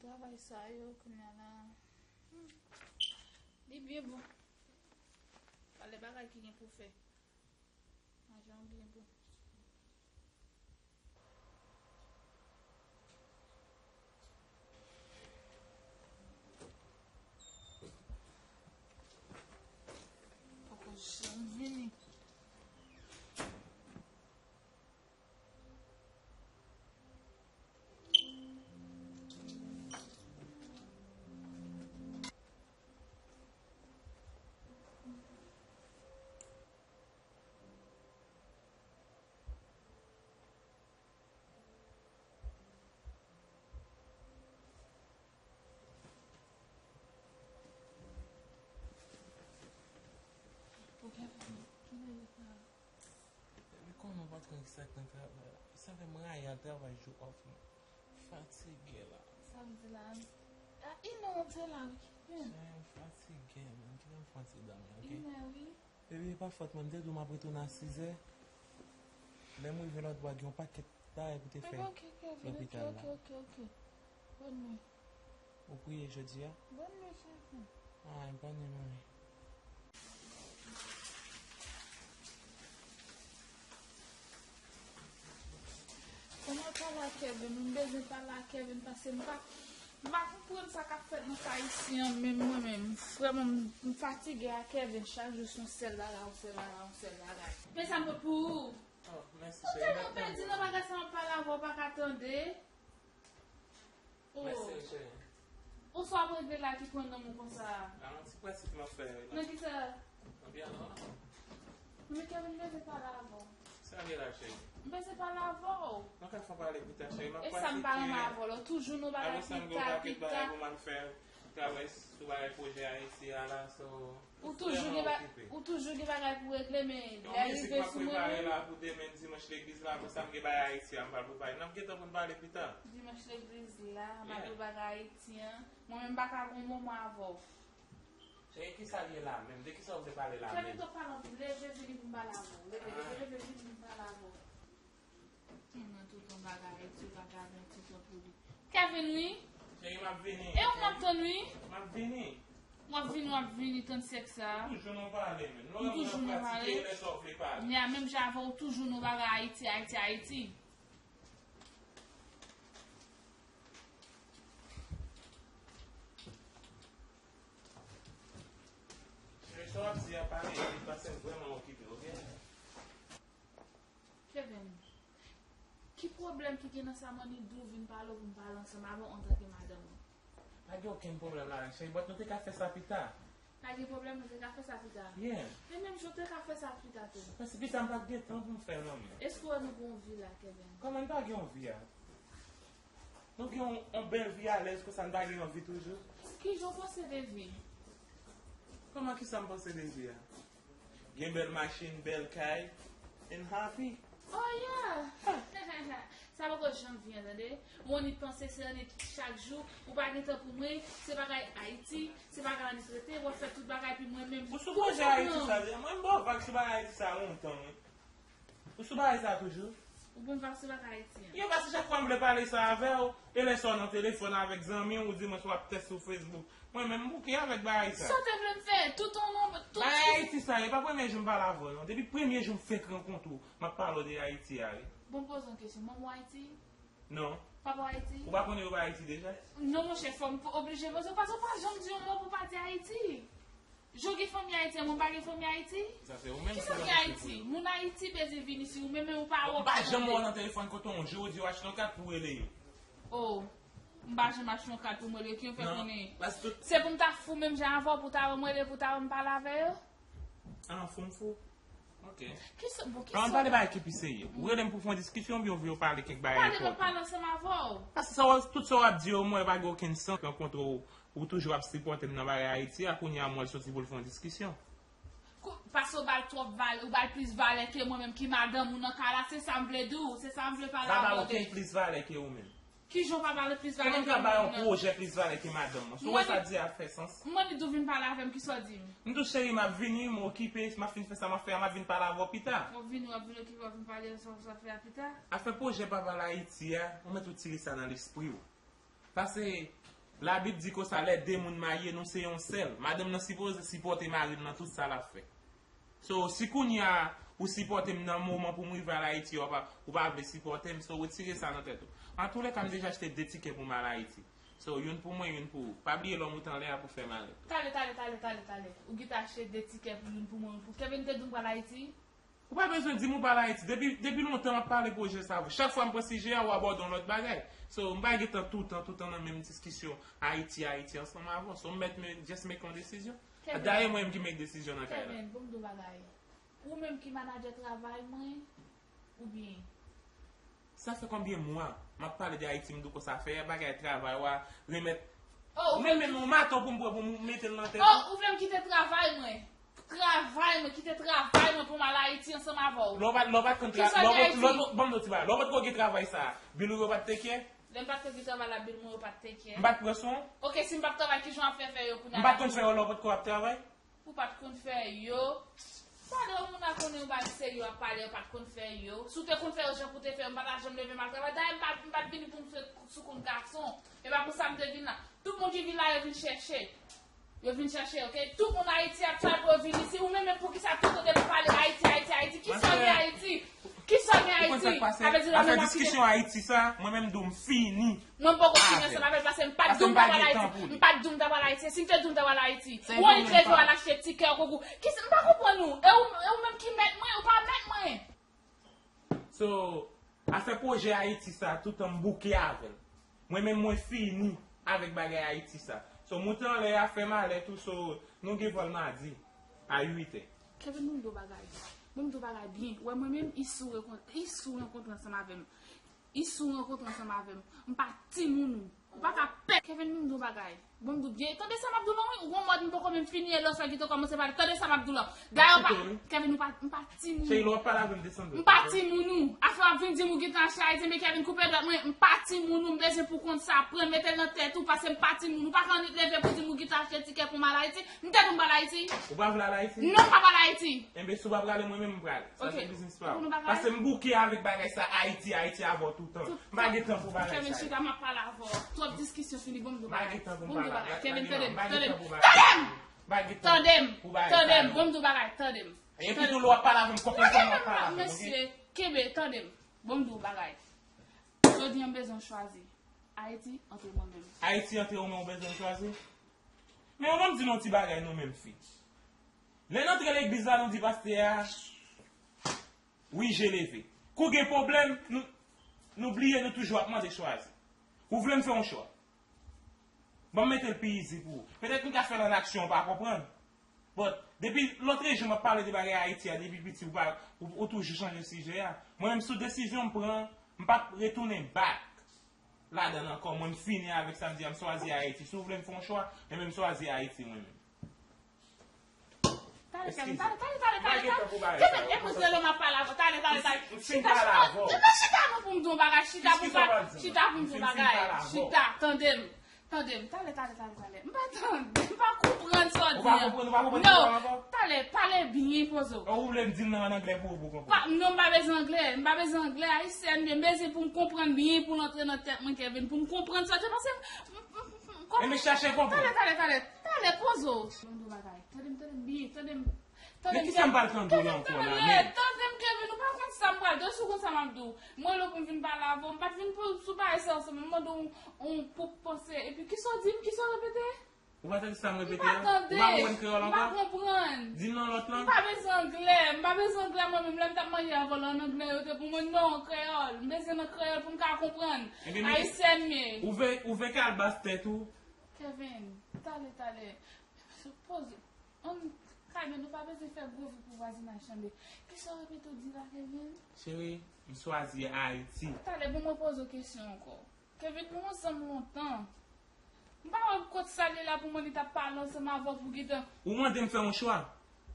Travay sa yo, kounye a la, hmm, li byen bon. Pale bagay ki gen pou fè. Lajan byen bon. Non, non, patwon, ki sa k nan travay la? Sa fè m rayi al travay jou off mwen. Fatige la. Sa m di la? A, inè w ap fè la, wi. Chè, m fatige, man. Kite m fè yon ti dòmi, oke? Inè, wi. Baby, e pa fòt mwen, m te di w m ap retounen a sizè. Lè m rive lòtbò, gen yon pakèt bagay pou te fè lopital la. Ok, ok, ok, ok, ok. Bòn nwi. Ou priye jodi a? Bòn nwi, cheri. Ay, bòn nwi, manmi. Fò m al pale ak Kevin, m bezwen pale ak Kevin, paske m pa, m pa konprann sa k ap fèt nan kay isi an, menm mwen menm. Vrèman, m, m fatige ak Kevin, chak jou se yon sèl bagay, yon sèl bagay, yon sèl bagay. Men sa m pot pou ou. Oh, mèsi, cheri. Ou tèlman pèdi nan bagay sa, m ap pale avè w, ou pa ka tande. Oh. Mèsi, cheri. Ou sa w ap regle la ki pran nanm ou konsa? A, yon ti pratik m ap fè, wi. Nan ki sa? Nan pyano a. Men Kevin, m bezwen pale avè w. Sa gen la, cheri? M bezwen pale avè w. Nou ka fè yon pale pita, cheri. M ap pratike. E sa m pa renmen avè w la. Toujou nou bagay pita, pita. Apre sa, m gen yon pakèt bagay pou m al fè. Travay sou bagay pwojè Ayiti a la, so. Ou toujou gen ba-, ou toujou gen bagay pou regle, men lè rive sou mwen menm. Yon mizik m ap prepare la pou demen dimanch legliz la, apre sa m gen bagay Ayiti a m pral prepare. N ap gentan pou n pale pita. Dimanch legliz la, m ap gen bagay Ayiti an. Mwen menm m pa ka gen yon moman avè w. Cheri, kisa l ye la menm? De kisa w vle pale la menm? Kevin, twòp pale anpil. Leve vini pou m pale avè w. Leve, leve, leve vini pou m pale avè w. Ou nan tout yon bagay, ti bagay, men ti tan pou li. Kevin, wi. Cheri, m ap vini. E ou m ap tann, wi. M ap vini. W ap vini, w ap vini, tann sèks sa. Toujou nan pale, men. M toujou nan pale. Lè sa w vle pale. Ni a menm jan avè w, toujou nan bagay Ayiti, Ayiti, Ayiti. Cheri, sa w ap di a pale, paske m vrèman okipe, oke? Kevin, ki pwoblèm ki gen nan sa m annik di w vin pale w pou m pale ansanm avè w antanke madanm ou? Pa gen okenn pwoblèm ladan, cheri, but nou te ka fè sa pita. Pa gen pwoblèm, nou te ka fè sa pita. Yeah. E menm jan w te ka fè sa pita tou. Paske pita m pa t gen tan pou m fè l, manmi. Èske w wè nou gen yon vi la, Kevin? Kòman n pa gen yon vi a? Nou gen yon, yon bèl vi alèz konsa, n pa gen yon vi toujou? Ki jan w panse de vi? Kòman, kisa m panse de vi a? Gen bèl machin, bèl kay, and happy. Oh yeah! Sa poko janm vyen, tande. Ou annik panse, se annik chak jou. Ou pa gen tan pou mwen, se bagay Ayiti, se bagay annik rete, w ap fè tout bagay, pi mwen menm. Ou sou pwojè Ayiti sa, mwen m ba w vag sou bagay Ayiti sa lontan, wi. Ou sou bagay sa toujou? Ou bon pa sou bagay Ayiti an. Yo, paske chak fwa m vle pale sa avè w, e lè sa w nan telefòn avèk zanmi w, ou di mwen si w ap tèt sou Facebook. Mwen menm m bouke avèk bagay sa. Sa w te vle m fè? Tout on non, tout. Bagay Ayiti sa, e pa premye jou m pale avè w, non. Depi premye jou m fenk rankontre w, m ap pale w de Ayiti a, wi. Bon, m poze yon kesyon. Manman w Ayiti? Non. Papa w Ayiti? Ou pa konnen yo pa Ayiti deja? Non, monchè, fò m oblije poze w, paske w pa janm di yon mo pou pa di Ayiti. Jan w gen fanmi Ayiti, mwen pa gen fanmi Ayiti? Sa se ou menm ki fanmi Ayiti. Moun Ayiti bezwen vin isi, ou menm, men ou pa wè. M pa janm wè w nan telefòn kote yon jou ou di w achte yon kat pou w rele yo. Oh, m pa janm achte yon kat pou m rele yo, ki yo fè konnen? Se pou m ta fou menm jan avè w, pou ta wè m rele, pou ta wè m pale avè yo? Ah, fou m fou. Ok. Kisa, bon, kisa? An pale bagay ki pi serye. Ou rele m pou fè yon diskisyon, oubyen ou vle w pale kèk bagay enpòtan? Pale, m ap pale ansanm avè w. Paske sa w, tout sa w ap di yo, mwen, pa gen okenn sans, rankontre w. Ou toujou ap sipòte m nan bagay Ayiti a, kounye a m wè l soti pou l fè yon diskisyon. Paske w ba l twòp valè, ou ba l plis valè ke mwen menm ki madanm ou nan kay la, se sa m vle di w, se sa m vle pale avè w de. M pa ba l okenn plis valè ke ou menm. Ki jan w pa ba l plis valè ke mwen menm nan? Kòman m ka ba yon pwojè plis valè ke madanm mwen? Si w wè sa di a fè sans. M annik di w vin pale avè m, kisa w di m? M di w cheri, m ap vini, m okipe, m ap fin fè sa m ap fè a, m ap vin pale avè w pita. W ap vini, w ap vin okipe, w ap vin pale sa w ap fè a pita. Afè pwojè papa l Ayiti a, ou mèt retire sa nan lespri w. Paske Labib di konsa, lè de moun marye, nou se yon sèl. Madanm nan sipoze sipòte mari l nan tout sa l ap fè. So, si kounye a, ou sipòte m nan moman pou m rive al Ayiti, ou pa, ou pa vle sipòte m, so, retire sa nan tèt ou. Antouleka, m deja achte de tikè pou m al Ayiti. So, youn pou mwen, youn pou ou. Pa bliye lòm ou t anlè a pou fè malèt. Talè, talè, talè, talè, talè. Ou gentan achte de tikè pou youn pou mwen, youn pou Kevin te di w pral Ayiti? Ou pa bezwen di m ou pral Ayiti. Depi, depi lontan m ap pale pwojè sa avè w. Chak fwa m pran sijè a, ou abòde yon lòt bagay. So, m pa gentan toutan, toutan nan menm diskisyon Ayiti, Ayiti ansanm avè w. So, m mèt men, just make yon desizyon. Dayè, mwen menm ki make desizyon nan kay la. Kevin, bon, m di w bagay. Ou menm ki manadjè travay mwen, oubyen? Sa fè konbyen mwa m ap pale de Ayiti, m di w konsa fè bagay travay w a, remèt. Oh, ou vle m kite. Ou menm, menm yon maton pou m pran pou m mete l nan tèt ou? Oh, ou vle m kite travay mwen? Travay mwen, kite travay mwen pou m al Ayiti ansanm avè w. Lè w pa, lè w pa t konn tra-, lè w pa t, lè w pa t, ban m di w ti bagay, lè w pa t ko gen travay sa a, bil ou yo pa t te kè? Lè m pa t ko gen travay la, bil mwen yo pa t te kè. M pa t pran swen w? Ok, si m pa t travay, kijan w ap fè fè yo kounye a la? M pa t konn fè yo lè w pa t ko ap travay? Ou pa t konn fè yo? Pale, yon moun a konnen yon bagay serye w ap pale, ou pa t konn fè yo. Si w te konn fè yo jan pou w te fè yo, m pa ta janm leve m al travay. Dayè, m pa, m pa t vini pou m fè sou kont gason. E pa pou sa m te vin la. Tout moun ki vin la, yo vin chèche. Yo vin chèche, ok? Tout moun Ayiti ap travay pou yo vin isi. Ou menm, menm poukisa tout kote nou pale Ayiti, Ayiti, Ayiti? Kisa w gen Ayiti? Kisa w gen Ayiti? Sa vle di la menm ap kite. Afè diskisyon Ayiti sa, mwen menm m di w m fini. Mwen m poko fini ansanm avè l paske m pa t di w m t ap al Ayiti. M pa t di w m t ap al Ayiti. Si m te di w m t ap al Ayiti, ou annik leve w al achte tikè w konkou. Kisa, m pa konprann ou. E ou, e ou menm ki mèt mwen, ou pa mèt mwen. So, afè pwojè Ayiti sa, toutan m bouke avè l. Mwen menm mwen fini avèk bagay Ayiti sa. So, moute anlè a fè malè tou, so, nou gen vòl madi a uit è. Kevin, ban m di w bagay. Ban m di w bagay byen. Wè mwen menm, Isou rankontre, Isou rankontre ansanm avè m. Isou rankontre ansanm avè m. M pa timoun ou. Ou pa ka pè. Kevin, ban m di w bagay. Ban m di w byen. Tande sa m ap di w lan, wi. Ou gon mòd m poko menm fini e lè w sa gentan kòmanse pale. Tande sa m ap di w lan. Dayè, ou pa. Kevin, ou pa, m pa timoun ou. Cheri, lè w ap pale avè m, desann de. M pa timoun ou. Afè w ap vin di m ou gentan achte Ayiti, men Kevin, koupe dwèt mwen. M pa timoun ou. M bezwen pou kont sa. Pran, mete l nan tèt ou, paske m pa timoun ou. Ou pa ka annik leve pou di m ou gentan achte tikè pou m al Ayiti. M te di w m pral Ayiti. Ou pa vle al Ayiti? Non, m pa pral Ayiti. Enben, si w pa prale, mwen menm m prale. Sa se biznis pa w. Paske m bouke avèk bagay sa, Ayiti, Ayiti avè w toutan. M pa gen tan pou bagay sa yo. Kevin, chita, m ap pale avè w. Twòp diskisyon fini, ban m di w bagay. M pa gen tan pou m pale avè w. Kevin, tande m, tande m, tande m! Tande m, tande m, ban m di w bagay, tande m. Epi tou, lè w ap pale avè m, konprann kòman w ap pale avè m, oke? Mesye, kenbe, tande m, ban m di w bagay. Jodi a, m bezwen w chwazi. Ayiti, antre mwen menm. Ayiti, antre w menm, ou bezwen w chwazi? Men, ban m di nou yon ti bagay, nou menm fi. Lè n antre legliz la, nou di pastè a, wi, je leve. Kou gen pwoblèm, nou, nou bliye, nou toujou ap mande chwazi. Ou vle m fè yon chwa? Ban m mete l pi izi pou ou. Petèt m ka fè l an aksyon, ou pa konprann. But, depi lòtrejou m ap pale de bagay Ayiti a, depi piti, ou pa, ou, ou toujou chanje sijè a. Mwen menm, sou desizyon m pran, m p ap retounen back ladan l ankò. Mwen, m fini avèk sa, m di a, m swazi Ayiti. Si w vle m fè yon chwa, enben m swazi Ayiti mwen menm. Tale, Kevin, tale, tale, tale, tale, tale. Kevin, ekout, lè m ap pale avè w. Tale, tale, tale. Chita, chita. Chita, chita non pou m di yon bagay. Chita pou m pale. Chita pou m di yon bagay. Chita, tande m. Tande m. Tale, tale, tale, tale. M pa tande. M pa konprann sa w di a. Ou pa konprann, ou pa konprann sa w di a ankò? Tale, pale byen, poze w. Ou vle m di l nan, an anglè pou ou, pou w konprann? Non, m pa bezwen anglè. M pa bezwen anglè. Ayisyèn, m bezwen pou m konprann byen, pou l antre nan tèt mwen, Kevin, pou m konprann sa w di a, paske m, m, m, m, m, kòman. Enben chache konprann. Tale, tale, tale. Tale, poze w. Ban m di w bagay. Tande m, tande m byen, tande m. Men kisa m pral tande w la ankò la menm? Tande m, Kevin, ou pa konn sa m pral di w, si w konn sa m ap di w. Mwen, lè pou m vin pale avè w, m pa t vin pou, sou bagay sa yo sèlman, m mande w, w pou w panse. Epi, kisa w di m? Kisa w repete? Ou pa tande sa m repete a? Ou pa konprann kreyòl ankò? M pa konprann. Di m nan lòt lang. M pa bezwen anglè, m pa bezwen anglè mwen menm. Lè m t ap marye avè w la, an anglè yo te pou mwen, non, kreyòl. M bezwen nan kreyòl pou m ka konprann. Ayisyèn m ye. Ouvè, ouvè kalbas tèt ou. Kevin, tale, tale. Poze. Ann, Kevin, ou pa bezwen fè gwo vi pou vwazinaj tande. Kisa w repete w di la, Kevin? Cheri, m swazi Ayiti. Talè, bon, mwen poze w kesyon ankò. Kevin, nou ansanm lontan. M pa wè kot sa li la pou mwen li t ap pale ansanm avè w pou gentan. Ou mande m fè yon chwa.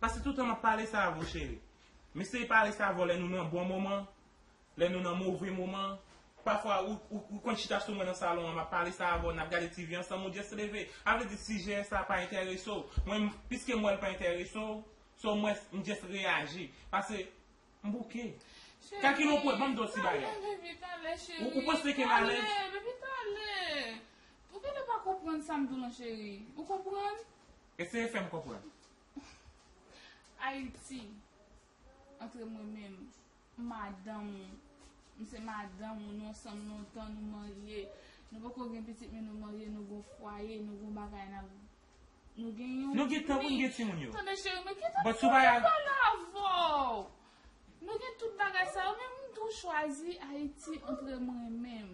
Paske toutan m ap pale sa avè w, cheri. M eseye pale sa avè w lè nou nan bon moman. Lè nou nan move moman, pafwa ou, ou, ou konn chita sou mwen nan salon an, m ap pale sa avè w, n ap gade T V ansanm, ou just leve. A vle di sijè sa pa enterese w. Mwen, piske m wè l pa enterese w, so m wè, m just reyaji. Paske m bouke. Kakilon pwè, ban m di w ti bagay. Ou, ou panse ke m alèz? Baby, talè. Ou genlè pa konprann sa m di w lan, cheri. Ou konprann? Eseye fè m konprann. Ayiti, antre mwen menm. M madanm ou. M se madanm ou, nou ansanm lontan, nou marye. Nou poko gen pitit, men nou marye, nou gon fwaye, nou gon bagay, n ap, nou gen yon... Nou gen tan pou n gen timoun yo. Tande, cheri, men ki tan pou mwen pale avè w? Nou gen tout bagay sa yo, men m tou chwazi Ayiti antre mwen menm.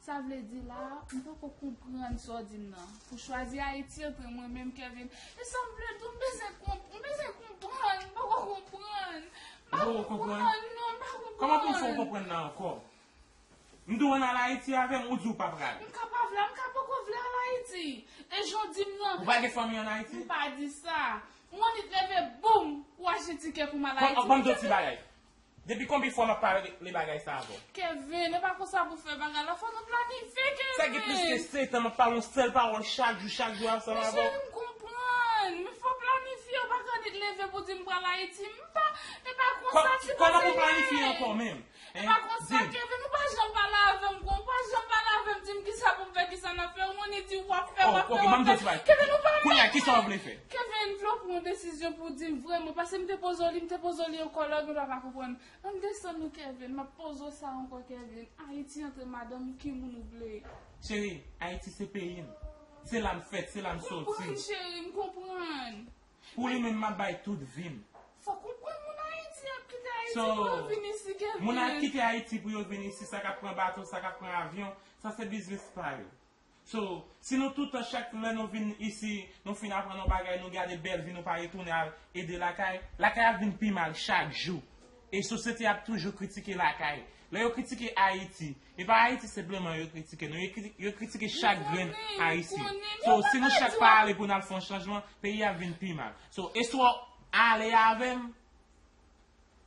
Sa vle di la, m poko konprann sa w di m nan. Pou chwazi Ayiti antre mwen menm, Kevin. E sa m vle di w, m bezwen konp-, m bezwen konprann, m poko konprann. M pa konprann, non, m pa konprann. Kòman pou m fè w konprann nan ankò? M di w ann al Ayiti avè m, ou di w pa pral. M ka pa vle, m ka poko vle al Ayiti. E jan w di m nan. Ou pa gen fanmi ann Ayiti? M pa di sa. Yon nit leve, boum, ou achte tikè pou m al Ayiti. Ban m di w ti bagay. Depi konbyen fwa m ap pale bagay sa avè w? Kevin, e pa konsa pou fè bagay la. Fò nou planifye, Kevin. Sa gen plis ke sèt an m ap pale yon sèl pawòl chak jou, chak jou ansanm avè w. Cheri, m konprann. Men fò planifye. Ou pa ka nit leve pou di m pral Ayiti. M pa, e pa konsa, silvouplè. Kòman pou planifye ankò menm? E pa konsa, Kevin, ou pa janm pale avè m, ou pa janm pale avè m, di m kisa pou m fè, kisa n ap fè. Ou annik di w ap fè, w ap fè, w ap fè. Kevin, ou pa... Kounye a, kisa w vle fè? Kevin, m vle w pran yon desizyon pou w di m vrèman, paske m te poze w li, m te poze w li ankò lè w gen dwa pa konprann. Ann desann nou, Kevin, m ap poze w sa ankò, Kevin. Ayiti antre madanm ou, ki moun ou vle? Cheri, Ayiti se peyi m. Se la m fèt, se la m soti. M konprann, cheri, m konprann. Pou li menm, m ap bay tout vi m. Fòk ou konprann moun Ayiti ap kite Ayiti pou yo vin isi, Kevin. So, moun ap kite Ayiti pou yo vin isi, sa k ap pran bato, sa k ap pran avyon, sa se biznis pa yo. So, si nou tout tan, chak lè nou vin isi, nou fin aprann yon bagay, nou gade bèl vi, nou pa retounen al ede lakay, lakay ap vin pi mal chak jou. E sosyete ap toujou kritike lakay. Lè yo kritike Ayiti, e pa Ayiti senpleman yo kritike, non, yo kri-, yo kritike chak grenn Ayisyen. So, si nou chak pa ale pou n al fè yon chanjman, peyi a vin pi mal. So, eswa w ale avè m,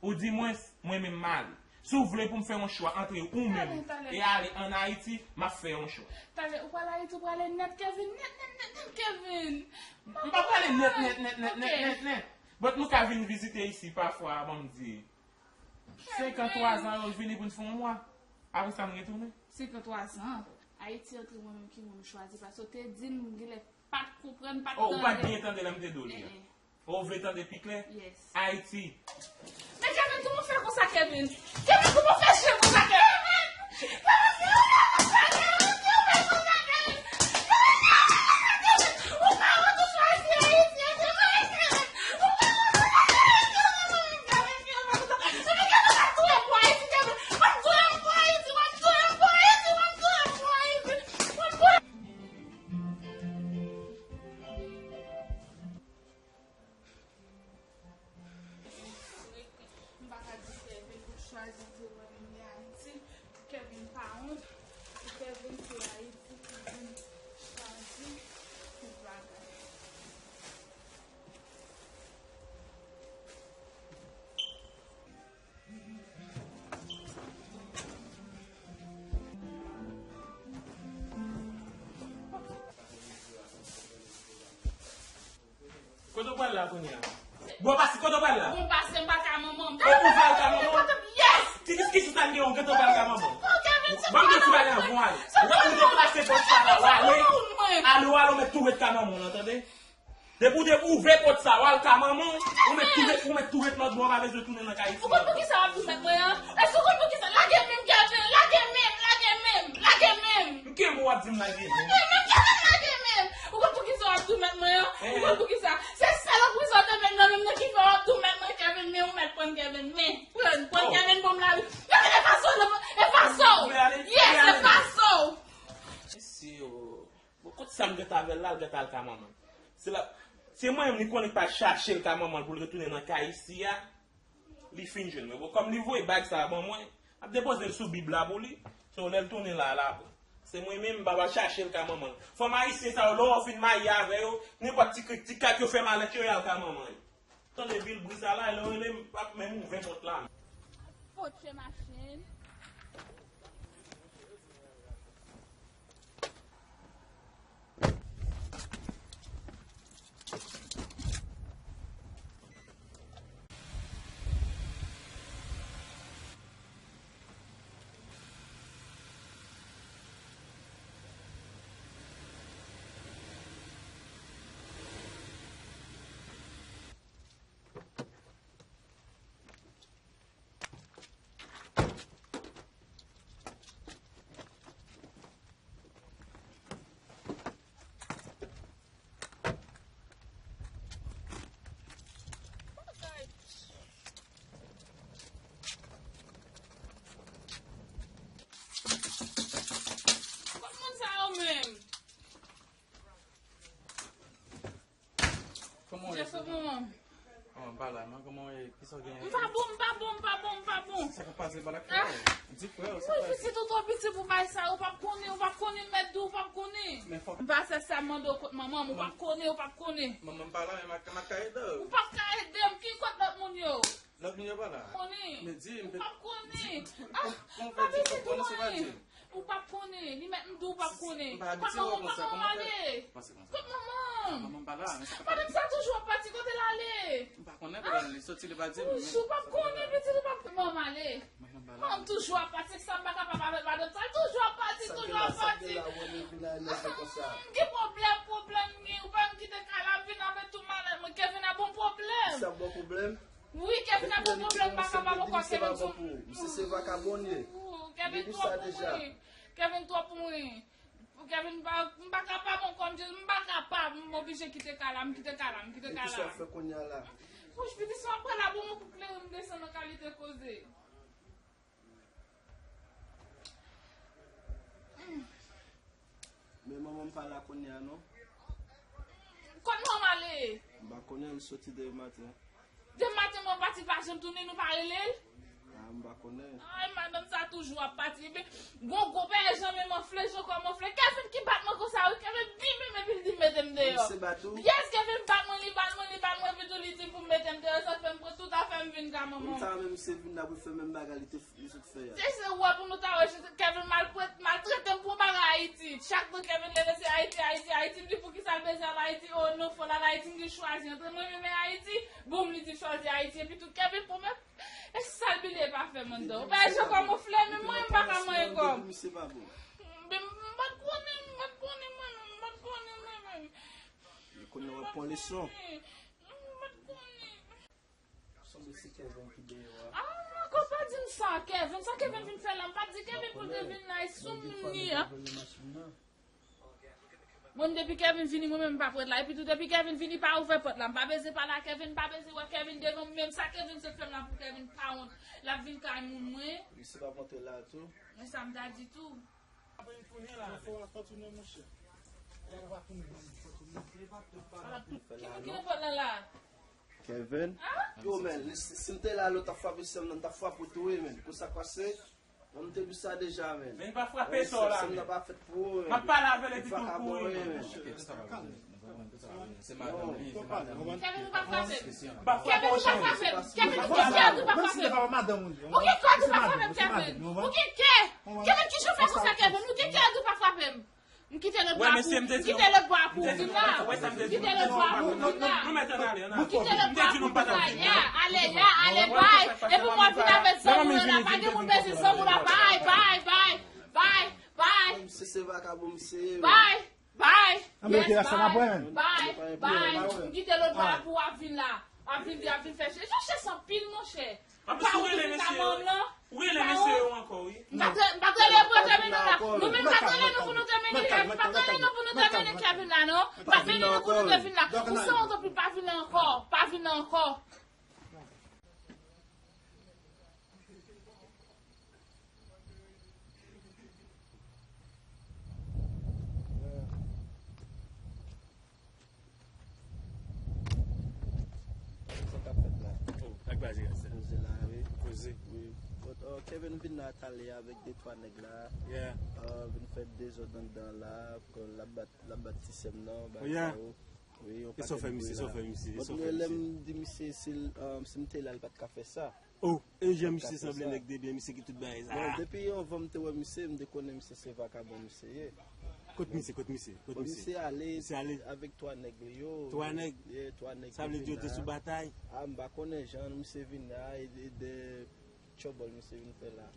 oudimwens, mwen menm m ale. Si w vle pou m fè yon chwa antre ou menm e ale ann Ayiti, m ap fè yon chwa. Talè, ou pral Ayiti, ou prale nèt, Kevin, nèt, nèt, nèt, nèt, Kevin. M pa prale nèt, nèt, nèt, nèt, nèt, nèt, nèt. But nou ka vin vizite isi pafwa, ban m di. Senk an, twa zan, yo vini pou n fè yon mwa. Apre sa, n retounen. Senk an, twa zan. Ayiti antre mwen menm ki moun ou chwazi, paske w te di m, m genlè pa t konprann, pa t tande. Oh, ou pa t byen tande lè m te di w li a. Eh, eh. Oh, ou vle tande pi klè? Yes. Ayiti. Men Kevin, kòman w fè konsa, Kevin? Kevin, kòman w fè chen konsa, Kevin? Kevin, kòman w fè konsa, Kevin? M pa ka di Kevin pou chwazi di w renmen Ayiti, pou Kevin pa wont, pou Kevin se Ayiti ki vin chwazi tout bagay. Kote w pral la kounye a? Bon, pase, kote w pral la? Bon, pase, m pa ka manman m. Ou pral ka manman w? Yes! Ki, ki, ki sou sa m gen yon kote w pral ka manman w? Ban m di w ti bagay anvan w ale. Ou deplase pòt sa la, w ale. Ale, w ale, ou met tou ret ka manman w lan, tande? Depi w te ouvè pòt sa, w al ka manman w, ou met tou ret, ou met tou ret lòt bò, w pa bezwen tounen nan kay isi. Ou konn poukisa w ap tou met mwen an? Èske ou konn poukisa? Lage men m, Kevin, lage men m, lage men m, lage men m. M kenbe w ap di m lage men m. Lage men m, Kevin, lage men m. Ou konn poukisa w ap tou met mwen an? Ou konn poukisa? Se sèl anprizon w te met nan men m nan ki fè w ap tou met mwen, Kevin, men ou mèt pran Kevin, men. Pran, pran Kevin, ban m lari. Kevin, e fason, e fason. Yes, e fason. Mesye, oh. Bon, kot sa m gentan avè l la, l gentan al ka manman l. Se la, se mwen menm li konnen k pa chache l ka manman l pou l retounen nan kay isi a. Li fin jwenn mwen. Bon, kòm li voye bag sa a ban mwen, m ap depoze l sou Bib la pou li. So, lè l tounen la, la, bon. Se mwen menm, m pa pral chache l ka manman l. Fanm ayisyen sa yo, lè w fin marye avè yo, nenpòt ti krik, ti kak yo fè malèt yo, y al ka manman yo. Tande vil bri sa la, lè w rele m, m p ap menm ouvè pòt la. Pote machin. Kot moun sa yo menm? Kòman w ye? Jefo, kòman? Kòman, m pa la non, kòman w ye? Kisa w genyen? M pa bon, m pa bon, m pa bon, m pa bon. Sa k ap pase, pa la k fè w? Di frè w, sa k ap pase? Pitit ou twò piti pou bay sa, ou p ap konnen, ou p ap konnen, m mèt di w, ou p ap konnen. Men fòk. M pa sèk sa, m mande w kot manman m, ou p ap konnen, ou p ap konnen. Manman m pa la, men m ap ka ede w. Ou p ap ka ede m, ki kot lòt moun yo? Lòt moun yo pa la. Konnen. Men di m, ou p ap konnen. Ah, m pa bezwen di w anyen. Ou p ap konnen, li mèt m di w p ap konnen. M pa abitye wè w konsa, kòman w fè? Kot manman m? Manman m pa la, men sa pa. Madanm sa toujou ap pati, kote l ale? M pa konnen kote l ale, li soti, li pa di m. Ou p ap konnen, pitit, ou p ap. Manman m ale. Manman m toujou ap pati, sa m pa kapab avèk madanm sa, l toujou ap pati, toujou ap pati. M gen pwoblèm, pwoblèm, m gen, ou pa m kite kay la, m vin avèk tout malèt mwen, Kevin ap bon pwoblèm. Sa bon pwoblèm? Wi, Kevin ap gen pwoblèm, m pa kapab ankò, Kevin. Misye se vakabon ye. Kevin twòp pou mwen. Kevin twòp pou mwen. Kevin, m pa, m pa kapab ankò, m di, m pa kapab, m oblije kite kay la, m kite kay la, m kite kay la. Men kisa w fè kounye a la? Wouch, pitit, si w ap pran la, bon, mwen pou kleren m desann nan kalite koze. Men manman m pa la kounye a non. Kot manman m ale? M pa konnen, li soti demen maten. Demen maten mwen pati, pa janm tounen, nou pa rele l? Ah, m pa konnen. Ay, madanm sa toujou ap pati. Epi, gon gwo pè janm e m anfle, jan kò m anfle. Kevin ki bat mwen konsa, wi, Kevin byen menm epi l di mete m deyò. Misye bat ou? Yes, Kevin bat mwen, li bat mwen, li bat mwen, epi tou li di m pou m mete m deyò, sa fè m pran tout afè m vin ka manman m. Sa menm se vin la pou fè menm bagay li te Li sot fè a. Se, se wè pou nou ta wè, Kevin malpwet, maltrete m pou bagay Ayiti. Chak tan Kevin leve se Ayiti, Ayiti, Ayiti. M di poukisa l bezwen al Ayiti? Oh non, fò l al Ayiti, m di chwazi antre mwen menm e Ayiti. Boum, li di chwazi Ayiti. Epi tou Kevin pwomèt. E sa l bliye pa fè m anndan? Ou pa wè jan kò m anfle, men mwen m pa ka manyen kò m. Misye pa bon. M, m pa t konnen, m pa t konnen mwen menm, m pa t konnen mwen menm. Kounye a w ap pran leson. M pa t konnen. Sanble se Kevin ki dèyè a. Ah, ankò pa di m sa, Kevin. Sa Kevin vin fè la? M pa t di Kevin pou l te vin la, e sou m li ye. Mwen, depi Kevin vini, mwen menm, m p ap ret la. Epi tou, depi Kevin vini, pa ouvè pòt la. M pa bezwen pale a Kevin, m pa bezwen wè Kevin devan m. Menm sa Kevin sot fè m la pou Kevin pa wont. L ap vin kay moun mwen. Misye p ap antre la tou. Men sa m ta di tou. Fò w tounen, monchè. Kevin ki nan pòt la la? Kevin? Yo, men, si, si m te la, lè w t ap frape sè m nan, m t ap frape w tou, wi, men. Konsa k pase, mwen, m te di sa deja, men. Men pa frape sè w la, men. Sè m nan pa fèt pou ou, men. M ap pale avè l epi tou kouri, men. Kevin, ou pa frape m. Kevin, ou pa frape m. Kevin, ou gen kè di w pa frape m. Ou gen kè di w pa frape m, Kevin. Ou gen kè. Kevin, kijan w fè konsa, Kevin? Ou gen kè di w pa frape m. M kite lòt bwa pou, m kite lòt bwa pou w vin la. M kite lòt bwa pou w vin la. M kite lòt bwa pou w vin la. Ya, ale, ya, ale, bay. Epi mwen vin avèk zanmi w la, pa gen moun bezwen zanmi w la, bay, bay, bay, bay, bay, bay. Misye se vakabon, misye ye, men. Bay, bay. Yes, bay, bay, bay. M kite lòt bwa pou w ap vin la. W ap vin, w ap vin fè chè. Chè san pil, monchè. Anplis, ou rele mesye yo. Ou rele mesye yo ankò, wi. M pa t, m pa t rele yo pou yo te mennen la. Nou menm pa t rele nou pou nou te mennen Kevin. M pa t rele nou pou nou te mennen Kevin la, non. M pa t mennen nou pou nou te vin la. Ou san wont anpil, pa vin la ankò. Pa vin la ankò. Sa k ap fèt la? Oh, sa k pase, sa? Koze la, wi. Koze. Wi. Bon, euh, Kevin vin la talè avèk de twa nèg la. Yeah. Euh, vin fè dezòd anndan la, l ap bat, l ap bat ti sè m nan, bagay sa yo. Wi, yon pakèt bri la. Bon, lè m di misye si l, euh, si m te la, l pa t ka fè sa. Oh, e jan misye sanble nèg de byen, misye ki tout bagay sa. Bon, depi anvan m te wè misye, m te konnen misye se vakabon misye ye. Kot misye, kot misye, kot misye? Misye ale avèk twa nèg li yo. Twa nèg? Yeah, twa nèg ki vin la. Sa vle di yo te sou batay? Ah, m pa konnen jan misye vin la, e de, de tchòbòl misye vin fè la.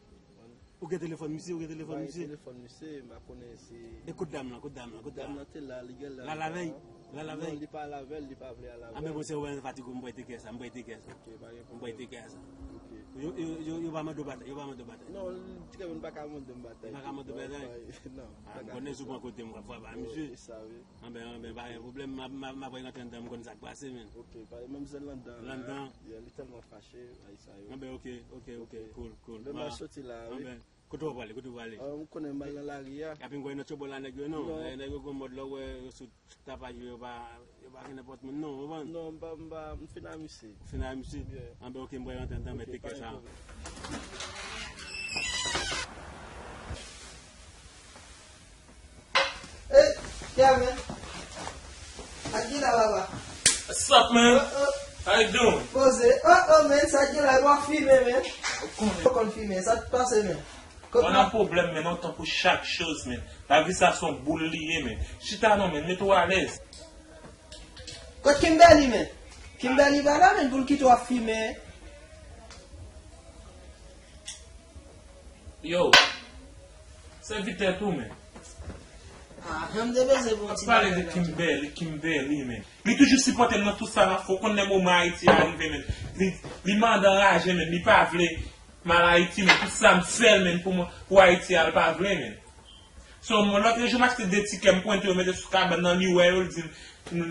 Ou gen telefòn misye, ou gen telefòn misye? Mwen gen telefòn misye, m pa konnen si. E kot dam lan, kot dam lan, kot dam lan? Dam lan te la, li gen la. L al avè l? L al avè l? Non, li pa al avè l, li pa vle al avè l. A, men bon, se ou menm fatige, m pral teke sa, m pral teke sa. Ok, pa gen pwoblèm. M pral teke sa. Ok. Yo, yo, yo, yo pa mande w batay, yo pa mande w batay. Non, Kevin pa ka mande m batay. Yo pa ka mande w batay? Non, pa ka fè sa. A, m konnen si w pran kote m, w ap frape a misye. Wi, sa wi. Anben, anben, pa gen pwoblèm, m ap, m ap, m ap rantre anndan, m konn sa k pase, men. Ok, pa, manmzèl anndan la. L anndan? Yeah, li tèlman fache, ay sa yo. Anben, ok, ok, ok, cool, cool. Men m ap soti la, wi. Anben. Kote w prale, kote w prale? Ah, m konnen m al nan lari a. Epi m kwè nan tchobol la nèg yo non. Non. Eh, nèg yo gon mòd lè w wè yo sou tapaj yo, yo pa, yo pa gen nenpòt moun non, ou konprann? Non, m pa, m pa, m fin amuse. Ou fin amuse? Yeah. Anben, ok, m pral rantre anndan, mèt teke sa. Hey, Kevin. Sa k gen la, papa? What's up, man? Oh, oh. How you doing? Poze. Oh, oh, man, sa k gen la, w ap fimen, man. Ou konnen. Ou konn fimen, sa k pase, man? Kot pa nan pwoblèm, man, ou tankou chak choz, man. Lavi sa se yon boul li ye, man. Chita non, man, mete w alèz. Kot Kimberly, man? Kimberly pa la, man, pou l kite w ap fimen. Yo, sèvitè tou, men. Ah, janm de bezwen pou ti bagay la. Ap pale de Kimberly, Kimberly, men. Li toujou sipòte m nan tout sa m ap fè. Ou konn lè moman Ayiti a rive, men. Li, li mande anraje, men. Li pa vle m al Ayiti, men. Tout sa m fè l, men, pou mwen, pou Ayiti a, l pa vle, men. So, mwen, lòt jou, m achte de tikè, m pwente yo, mete sou kabann nan, li wè yo, li di m,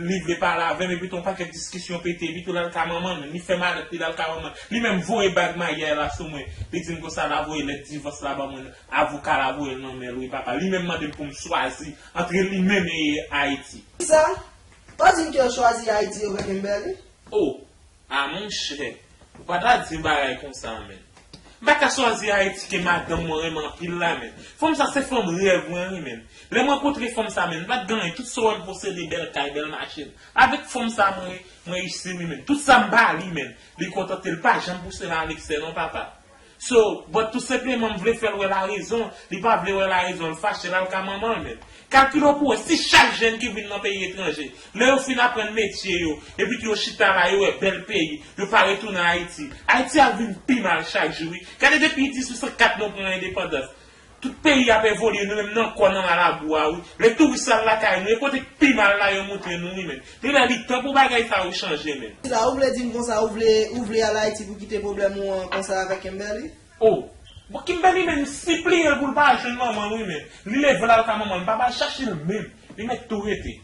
li vle pale avè m, epi tou yon pakèt diskisyon pete, epi tou l al ka manman l, men li fè malèt li, l al ka manman l. Li menm voye bag maryaj la sou mwen. Li di m konsa, l a voye lèt divòs la ban mwen, avoka l a voye l nan men l, wi, papa. Li menm mande m pou m chwazi antre li menm e Ayiti. Kisa? Pa di m ke w chwazi Ayiti yo, Kimberly? Oh! Ah, monchè, ou pa ta di yon bagay konsa, men. M pa ka chwazi Ayiti ke madanm mwen renmen anpil la, men. Fanm sa se fanm rèv mwen, wi, men. Lè mwen rankontre fanm sa, men, m pa t gen anyen. Tout sa w wè m posede, bèl kay, bèl machin. Avèk fanm sa, mwen, mwen reyisi, wi, men. Tout sa m ba li, men. Li kontante, li pa janm pouse m a leksè, non, papa. So, but tou senpleman, m vle fè l wè larezon. Li pa vle wè larezon, l fache, l al ka manman l, men. Kalkile w pou wè, si chak jèn ki vin nan peyi etranje, lè yo fin aprann metye yo, epi tou yo chita la, yo wè bèl peyi, yo pa retounen Ayiti. Ayiti ap vin pi mal chak jou, wi. Gade depi dizuit san kat nou pran endepandans. Tout peyi ap evolye, nou menm n ankò nan lalabou a, wi. Lè touris al lakay nou, e kote k pi mal la yo montre nou, wi, men. Li lè li tan pou bagay sa yo chanje, men. Sila, ou vle di m konsa, ou vle, ou vle al Ayiti pou kite pwoblèm ou an konsa avèk Kimberly? Oh! Bon, Kimberly menm sipliye l pou l pa jwenn manman l, wi, men. Li leve l al ka manman l, m pa ba l chache l menm. Li mèt tou rete.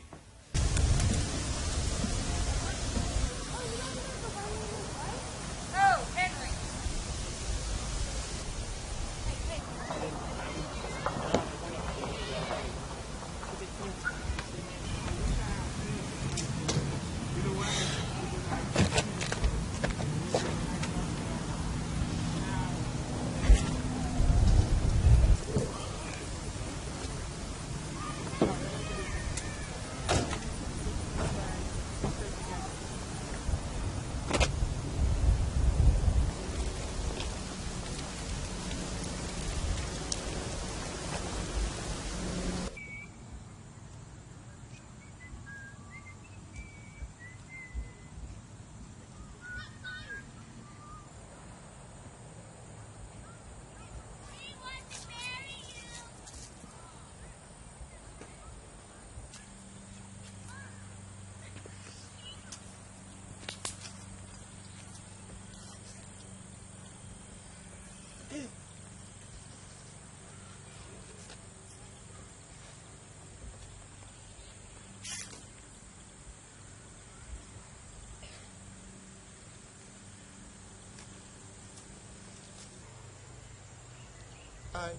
Ay.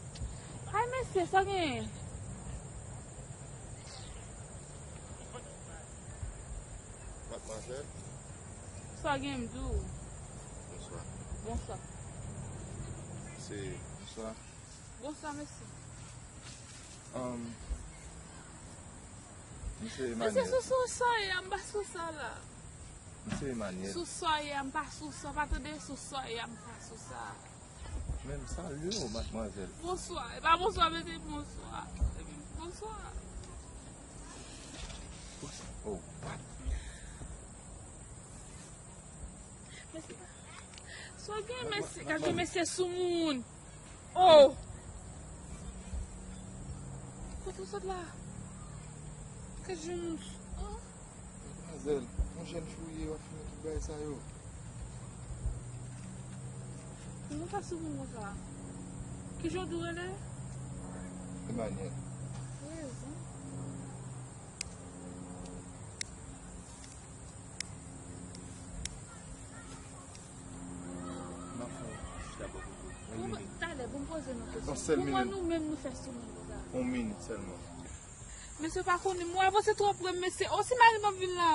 Ay, mesye, sa genyen? Madmwazèl. Sa genyen, m di w? Bonswa. Bonswa. Se, bonswa. Bonswa, mesye. Um, Misye Emmanuel. Mesye, sou, sou sa ye a, m pa sou sa la. Misye Emmanuel. Sou sa ye a, m pa sou sa, pa tande, sou sa ye a, m pa sou sa. Men m salye w, madmwazèl. Bonswa. E pa bonswa, mesye, bonswa. Bonswa. Oh, what? Mesye, sa gen, mesye, gade mesye sou moun. Oh! Kote w sot la? Kè jous. Oh! Madmwazèl, yon jèn fi w ye, w ap fè tout bagay sa yo. Mwen pa sou moun konsa. Kijan w di w rele? Emmanuel. Rezon. M ap fè yon chita bò kote w. Talè, bon, poze. Yon sèl minit. Kòman nou menm nou fè sou moun konsa? Yon minit sèlman. Mesye pa konnen, mwen avanse twò pre, mesye. O, si mari m ap vin la.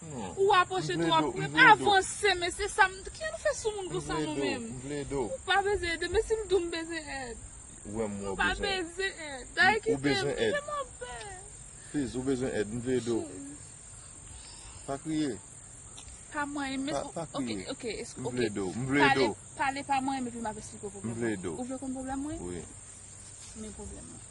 Non. Ou aproche twò pre. Avanse, mesye. Sa m, kijan nou fè sou moun konsa nou menm? M vle ede w. Ou pa bezwen ede, mesye, m di w m bezwen èd. Ou wè m wè w bezwen èd. Ou pa bezwen èd. Dayè kite m, kite m anpè. Please, ou bezwen èd, m vle ede w. Pa kriye. Pa manyen, men. Pa, pa kriye. Ok, ok, ok. M vle ede w, m vle ede w. Pale, pale pa manyen, epi m ap esplike w pwoblèm mwen. M vle ede w. Ou vle konn pwoblèm mwen? Wi. Men pwoblèm mwen.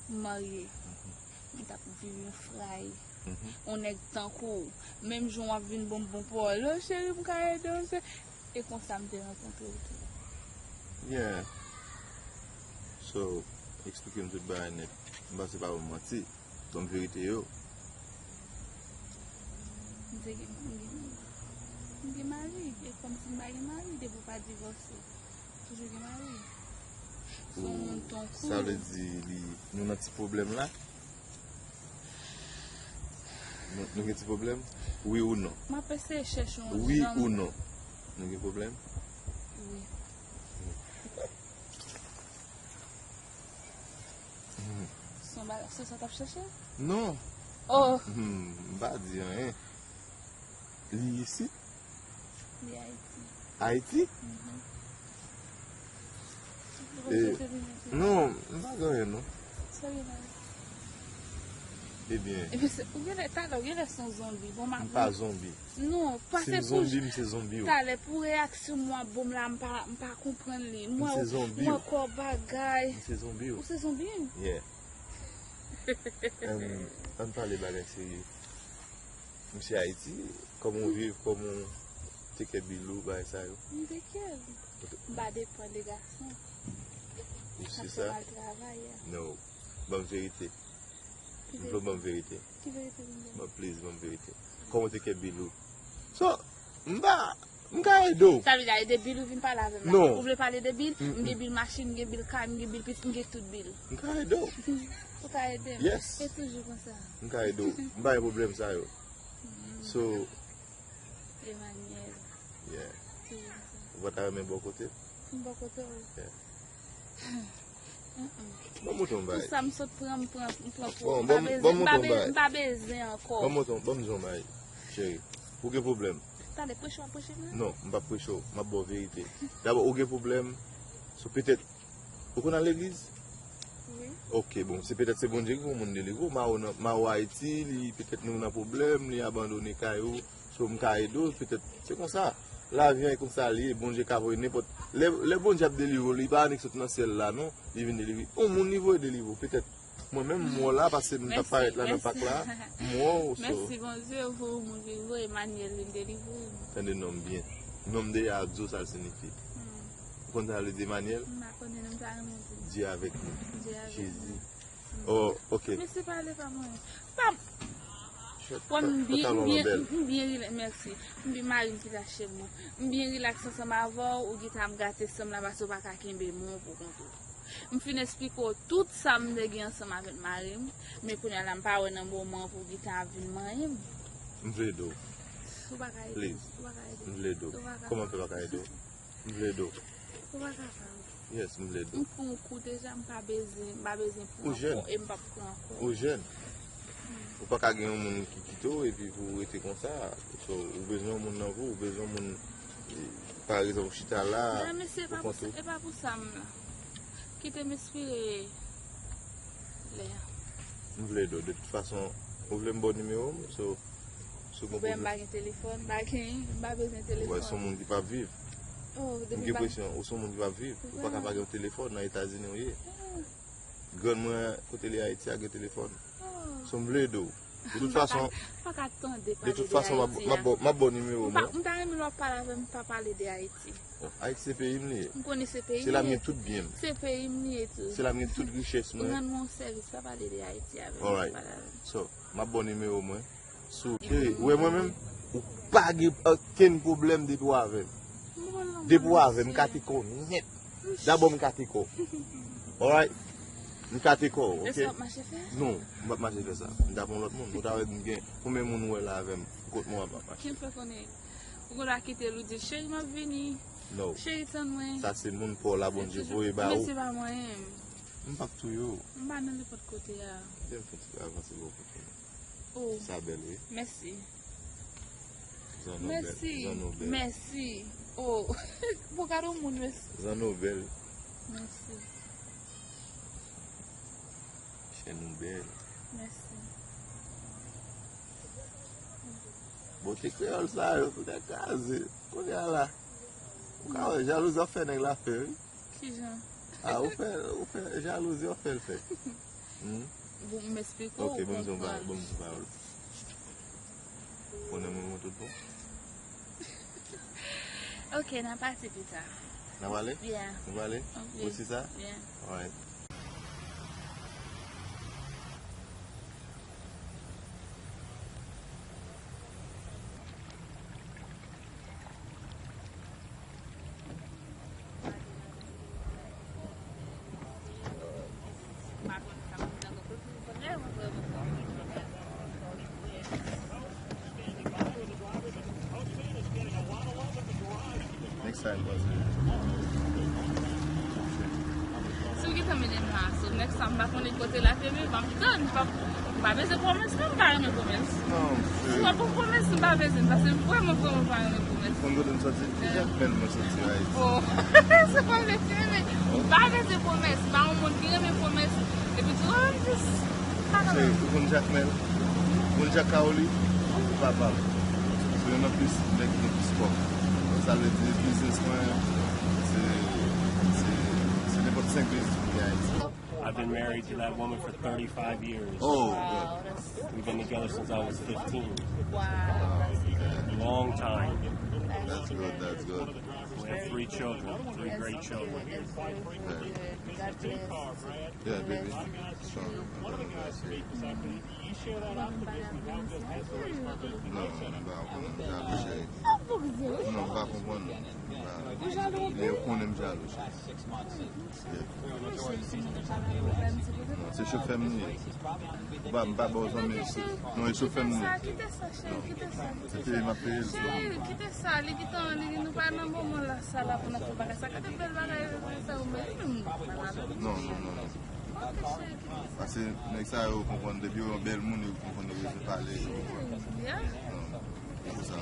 M marye. Mhm. Mwen t ap viv yon fray. Mhm. On nèg tankou w. Menm jan w ap vin ban m bon pawòl. Oh, cheri, m ka ede w, se, e konsa m te rankontre w tou. Yeah. So, eksplike m tout bagay nèt. M panse pa ban m manti. Ban m verite yo. M te gen, m gen, m gen mari. E kòmsi m pa gen mari, depi w pa divòse. Toujou gen mari. Se yon moun tankou w. Sa vle di li, nou nan ti pwoblèm la? Nou, nou gen ti pwoblèm? Wi ou non? M ap eseye chèche yon jan. Wi ou non? Nou gen pwoblèm? Wi. Hmm. Se yon bagay, se sa w t ap chèche? Non. Oh. Hmm, m pa di anyen. Li isit? Li Ayiti. Ayiti? Mhm. Ou pa chèche li non plis? Non, m pa gen anyen non. Sa gen la? Ebyen. Epi se, ou genlè, talè, ou genlè se yon zonbi. Bon, m a, m pa zonbi. Non, pa se pou zonbi, m se zonbi w. Talè, pou reyaksyon m w ap ban m la, m pa, m pa konprann li. M se zonbi w. M wè kò bagay. M se zonbi w. Ou se zonbi m? Yeah. Em, ann pale bagay serye. M se Ayiti, kòman w viv, kòman w take care bil ou, bagay sa yo? M take care. M pa depann de gason. Ou si sa? Paske m al travay, ya. No. Ban m verite. M vle w ban m verite. Ki verite m gen? Ban m, please, ban m verite. Kòman w take care bil ou? So, m pa, m ka ede w. Sa vle di, a, e de bil ou vin pale avè m la? Non. Ou vle pale de bil? M gen bil machin, m gen bil kay, m gen bil pitit, m gen tout bil. M ka ede w. Ou ka ede m? Yes. E toujou konsa. M ka ede w. M pa gen pwoblèm sa yo. Mm. So, Emmanuel. Yeah. Toujou konsa. Ou pa ta renmen bò kote? M bò kote w. Yeah. Mm-mm. Ban m montre yon bagay. Pou sa m sot pran, m pran, m pran pou. Bon, m pa bezwen, m pa be-, m pa bezwen ankò. Ban m montre, ban m di yon bagay, cheri. Ou gen pwoblèm? Tande, preche w ap preche m la? Non, m p ap preche w. M ap ba w verite. Dabò, ou gen pwoblèm. So, petèt, ou konn al legliz? Wi. Ok, bon, se petèt se Bondye ki fè yon moun delivre w. Mawo nan, Mawo Ayiti, li petèt nou nan pwoblèm, li abandone kay ou. So, m ka ede w, petèt, se konsa. Lavi an e konsa li ye, Bondye ka voye nenpòt. Lè, lè Bondye ap delivre w, li pa annik sot nan syèl la, non. Li vin delivre. Yon moun li voye delivre w, petèt. Mwen menm, m wè w la, paske m t ap parèt la nan pak la. M wè w, so. Mèsi, Bondye, pou yon moun vin voye Emmanuel vin delivre m. Tande non m byen. Non m deja ap di w sa l siyifi. Hmm. Ou konn sa l vle di, Emmanuel? M pa konnen, non, m pa renmen di. Dieu avec nous. Dieu avec nous. Jezi. Oh, ok. Mesye, pale pa mwen. Pa m-, wè m byen, m byen, m byen rilaks, mèsi. M byen, mari m ki lache m. M byen rilaks ansanm avè w, ou gentan ap gate san m la paske w pa ka kenbe men w pou kont ou. M fin esplike w tout sa m te gen ansanm avèk mari m, men kounye a la m pa wè nan moman pou w gentan ap vin manyen m. M vle ede w. Ou pa ka ede m. Please. Ou pa ka ede m. M vle ede w. Ou pa ka. Kòman m fè pa ka ede w? M vle ede w. Ou pa ka fè anyen. Yes, m vle ede w. M pran yon kou deja, m pa bezwen, m pa bezwen pran ankò, e m p ap pran ankò. Ou jèn. Ou pa ka gen yon moun ki kite w epi pou w rete konsa. So, ou bezwen yon moun nan vi w, ou bezwen yon moun, e, pa egzanp, ou chita la, ou konn tou. Non, mesye, e pa pou sa, e pa pou sa m la. Kite m espere lè a. M vle ede w. De tout fason, ou vle m ba w nimewo m? So, si w gen pwoblèm. Ou wè m pa gen telefòn, m pa gen, m pa bezwen telefòn. Ou wè, se yon moun ki p ap viv. Oh, depi m gen presyon, ou se yon moun ki p ap viv. Ou pa ka pa gen yon telefòn nan Etazini w ye. Ah. Grann mwen, kote li Ayiti a, gen telefòn. Oh. So, m vle ede w. De tout fason, de tout fason, m ap, m ap ba w, m ap ba w nimewo m. M pa, m ta renmen lè w ap pale avè m, pa pale de Ayiti. Bon, Ayiti se peyi m li ye. M konnen se peyi m li ye. Se la m gen tout byen m. Se peyi m li ye tou. Se la m gen tout richès mwen. Rann mwen yon sèvis, pa pale de Ayiti avè m, pa pale avè m. Alright. So, m ap ba w nimewo mwen. Sou, cheri, ou wè mwen menm, ou pa gen okenn pwoblèm depi w avè m. Depi w avè m, m kate kò w nèt. Dabò, m kate kò w. Alright? M kate kò w, ok? E sa w ap mache fè? Non, m p ap mache fè sa. M t ap yon lòt moun. Ou ta wè m gen konbyen moun ou wè la avè m. Kot mwen w ap mache? Ki m fè konnen? Ou gen dwa kite l, ou di, "Cheri, m ap vini." No. Cheri, tann mwen. Sa se moun pa w la Bondye voye ba ou. Men se pa mwen. M p ap touye w. M pa nan nenpòt kote a. Kite m fè ti avanse bò kote. Oh. Sa bèl, wi. Mèsi. Zanno bèl. Mèsi. Zanno bèl. Mèsi. Oh. Bon kado moun, mèsi. Zanno bèl. Mèsi. Chèn ou bèl. Mèsi. Bote kreyòl sa yo, fout kraze. Kounye a la. Ou ka wè, jalouzi w ap fè nèg la fè, wi. Kijan? Ah, ou fè, ou fè, jalouzi w ap fè l fè. Hmm? Bon, m eksplike w, ou konprann. Ok, ban m di yon pawòl, ban m di yon pawòl. Konnen mwen mwen tout bon. Ok, n a pati pita. N a pale? Yeah. Nou pale? Ok. Ou si sa? Yeah. Alright. Next time, boss. Si w gentan mennen m nan aso, next time, m pa konnen kote l ap ye, men m ap tann, m p ap, m pa bezwen pwomès, non, m pa renmen pwomès. Non, si w ap pwomès, m pa bezwen, paske m vrèman, vrèman pa renmen pwomès. Konn kote m soti? Ki Jakmèl mwen soti, Ayiti. Oh, se pwomès, men m pa bezwen pwomès, m pa yon moun ki renmen pwomès, epi tou, oh, m jis pa nan. Cheri, ou konn Jakmèl? Ou konn Jak Kaoli? Ou papa m. Se youn nan plis nèg ki gen plis kòb. Sa vle di biznis mwen, se, se, se nenpòt senk biznis ki gen Ayiti. I've been married to that woman for thirty-five years. Oh, good. We've been together since I was fifteen. Wow. Long time. That's good, that's good. We have three children, three great children. That's very good. God bless. Yeah, baby. So, I'm gonna say, non, m pa konprann, m jalou, cheri. Non, m pa konprann, non. M pa, men yo konnen m jalou, cheri. Yeah. Non, se chofè m li ye. Ou pa, m pa ba w zanmi. Non, e chofè m li ye. Kite sa, cheri, kite sa, cheri, kite sa. Se peye m ap peye l. Cheri, kite sa, li gentan, li, nou pa nan moman la, sa la pou n ap fè bagay sa. Gade bèl bagay, sa ou menm, menm nou pa la. Non, non, non, non. Ok, cheri, kite sa. Paske nèg sa yo konprann, depi yo yon bèl moun, yo konprann, yo bezwen pale, yo konprann. Yeah. Non, se sa.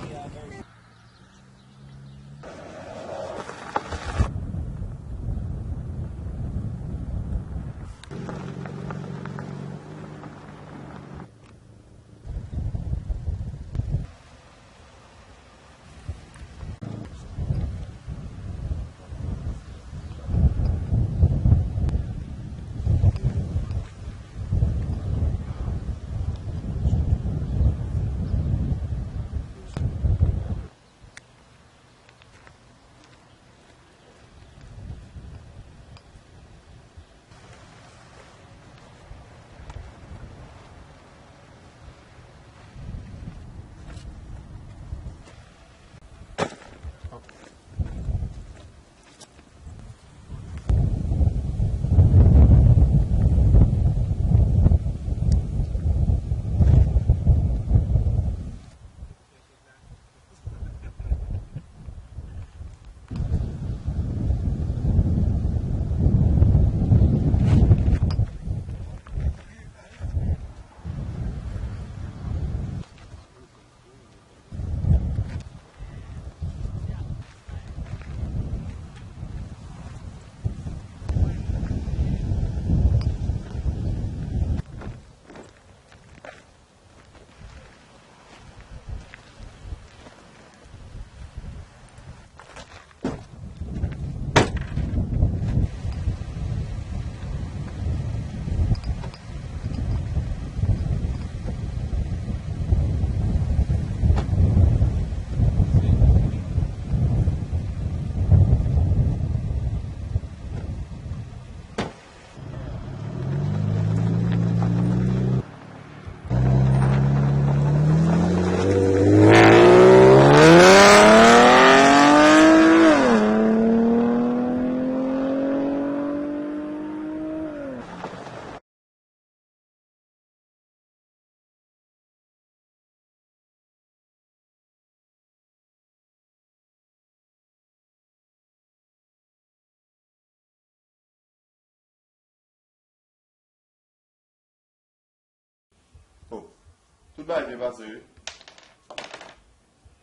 Bagay byen pase, wi.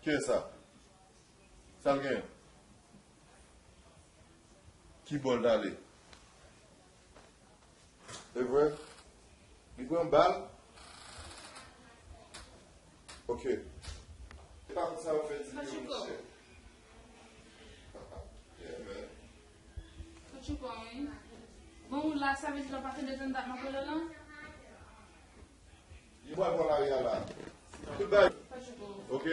Kiyès sa? Sa l genyen? Ki bò l t ale? E vre? Li pran bal? Ok. Se pa konn sa yo fè di yo, monchè. Yeah, man. Kachoupa, wi. Bon, ou la, sa vle di la pa tande tann dat m ap rele w lan? Li pral pran lari a la. Tout bagay. Kachoupa. Ok?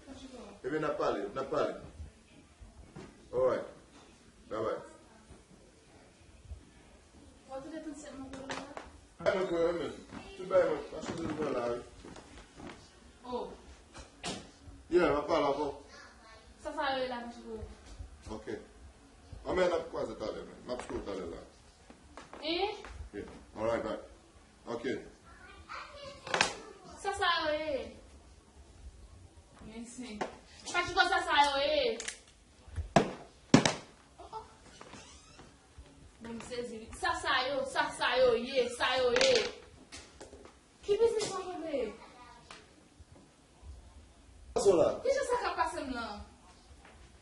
Kachoupa. Ebyen, n ap pale, n ap pale. Alright. Bye bye. Ou tande tann sèt mwen pou la? Bagay mwen kwè, men. Tout bagay mwen, mache de lwen la, wi. Oh. Yeah, m ap pale avè w. Sa sa yo ye la, Kachoupa? Ok. Anmè, n ap kwaze talè, men. M ap chita w talè la. Eh? Yeah. Alright, bye. Ok. Sa sa yo ye? Mèsi. Kachoupa, sa sa yo ye? Bon, m sezi wi. Sa sa yo, sa sa yo ye, sa yo ye. Ki biznis w ap regle? Sa la. Kijan sa k ap pase m lan?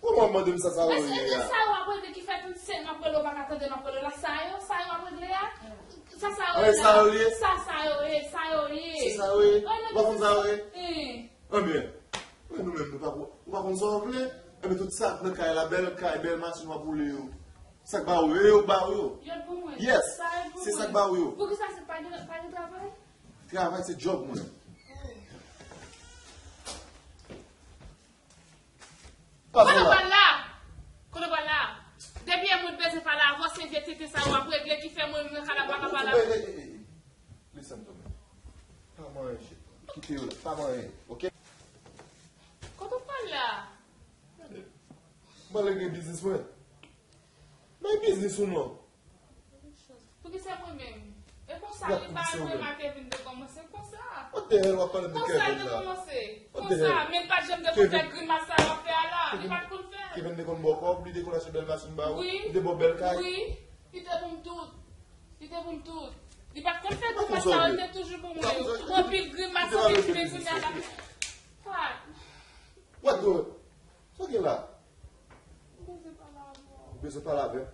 Kòman w mande m sa sa yo ye a? Sa yo ap regle ki fè trannsenk m ap rele w pa ka tande m ap rele w la. Sa yo, sa yo ap regle a? Sa sa yo ye la? Sa yo ye? Sa sa yo ye, sa yo ye. Se sa yo ye? Ou pa konn sa yo ye? Ebyen, men nou menm nou pa pou, ou pa konn sa w vle? Ebyen, tout sa k nan kay la, bèl kay, bèl machin w ap woule yo. Sa k ba ou yo, e yo k ba ou yo. Yo t pou mwen? Yes. Se sa k ba ou yo. Poukisa se pa gen, pa gen travay? Travay se djòb mwen. Kote w pral la? Kote w pral la? Depi yon moun bezwen pale avè w, se vye tenten sa yo ap regle ki fè mwen menm nan kay la pa ka pale avè w. Listen to me. Pa manyen shit. Kite yo la. Pa manyen, ok? Kote w pral la? Gade. M pral regle biznis mwen. Bay biznis ou non. Poukisa mwen menm? E konsa, li pa vre m a Kevin te kòmanse konsa. What the hell w ap pale m de Kevin la? Konsa, men l pa t janm te konn fè grimas sa w ap fè a la. Li pa t konn fè. Kevin te konn ba w kòb, li te konn achte bèl machin ba ou, li te ba w bèl kay. Wi, li te pou m tout. Li te pou m tout. Li pa t konn fè grimas sa yo, li te toujou pou mwen yo. Anpil grimas, anpil grimas, kounye a la. What the? Sa w gen la? Ou bezwen pale avè m?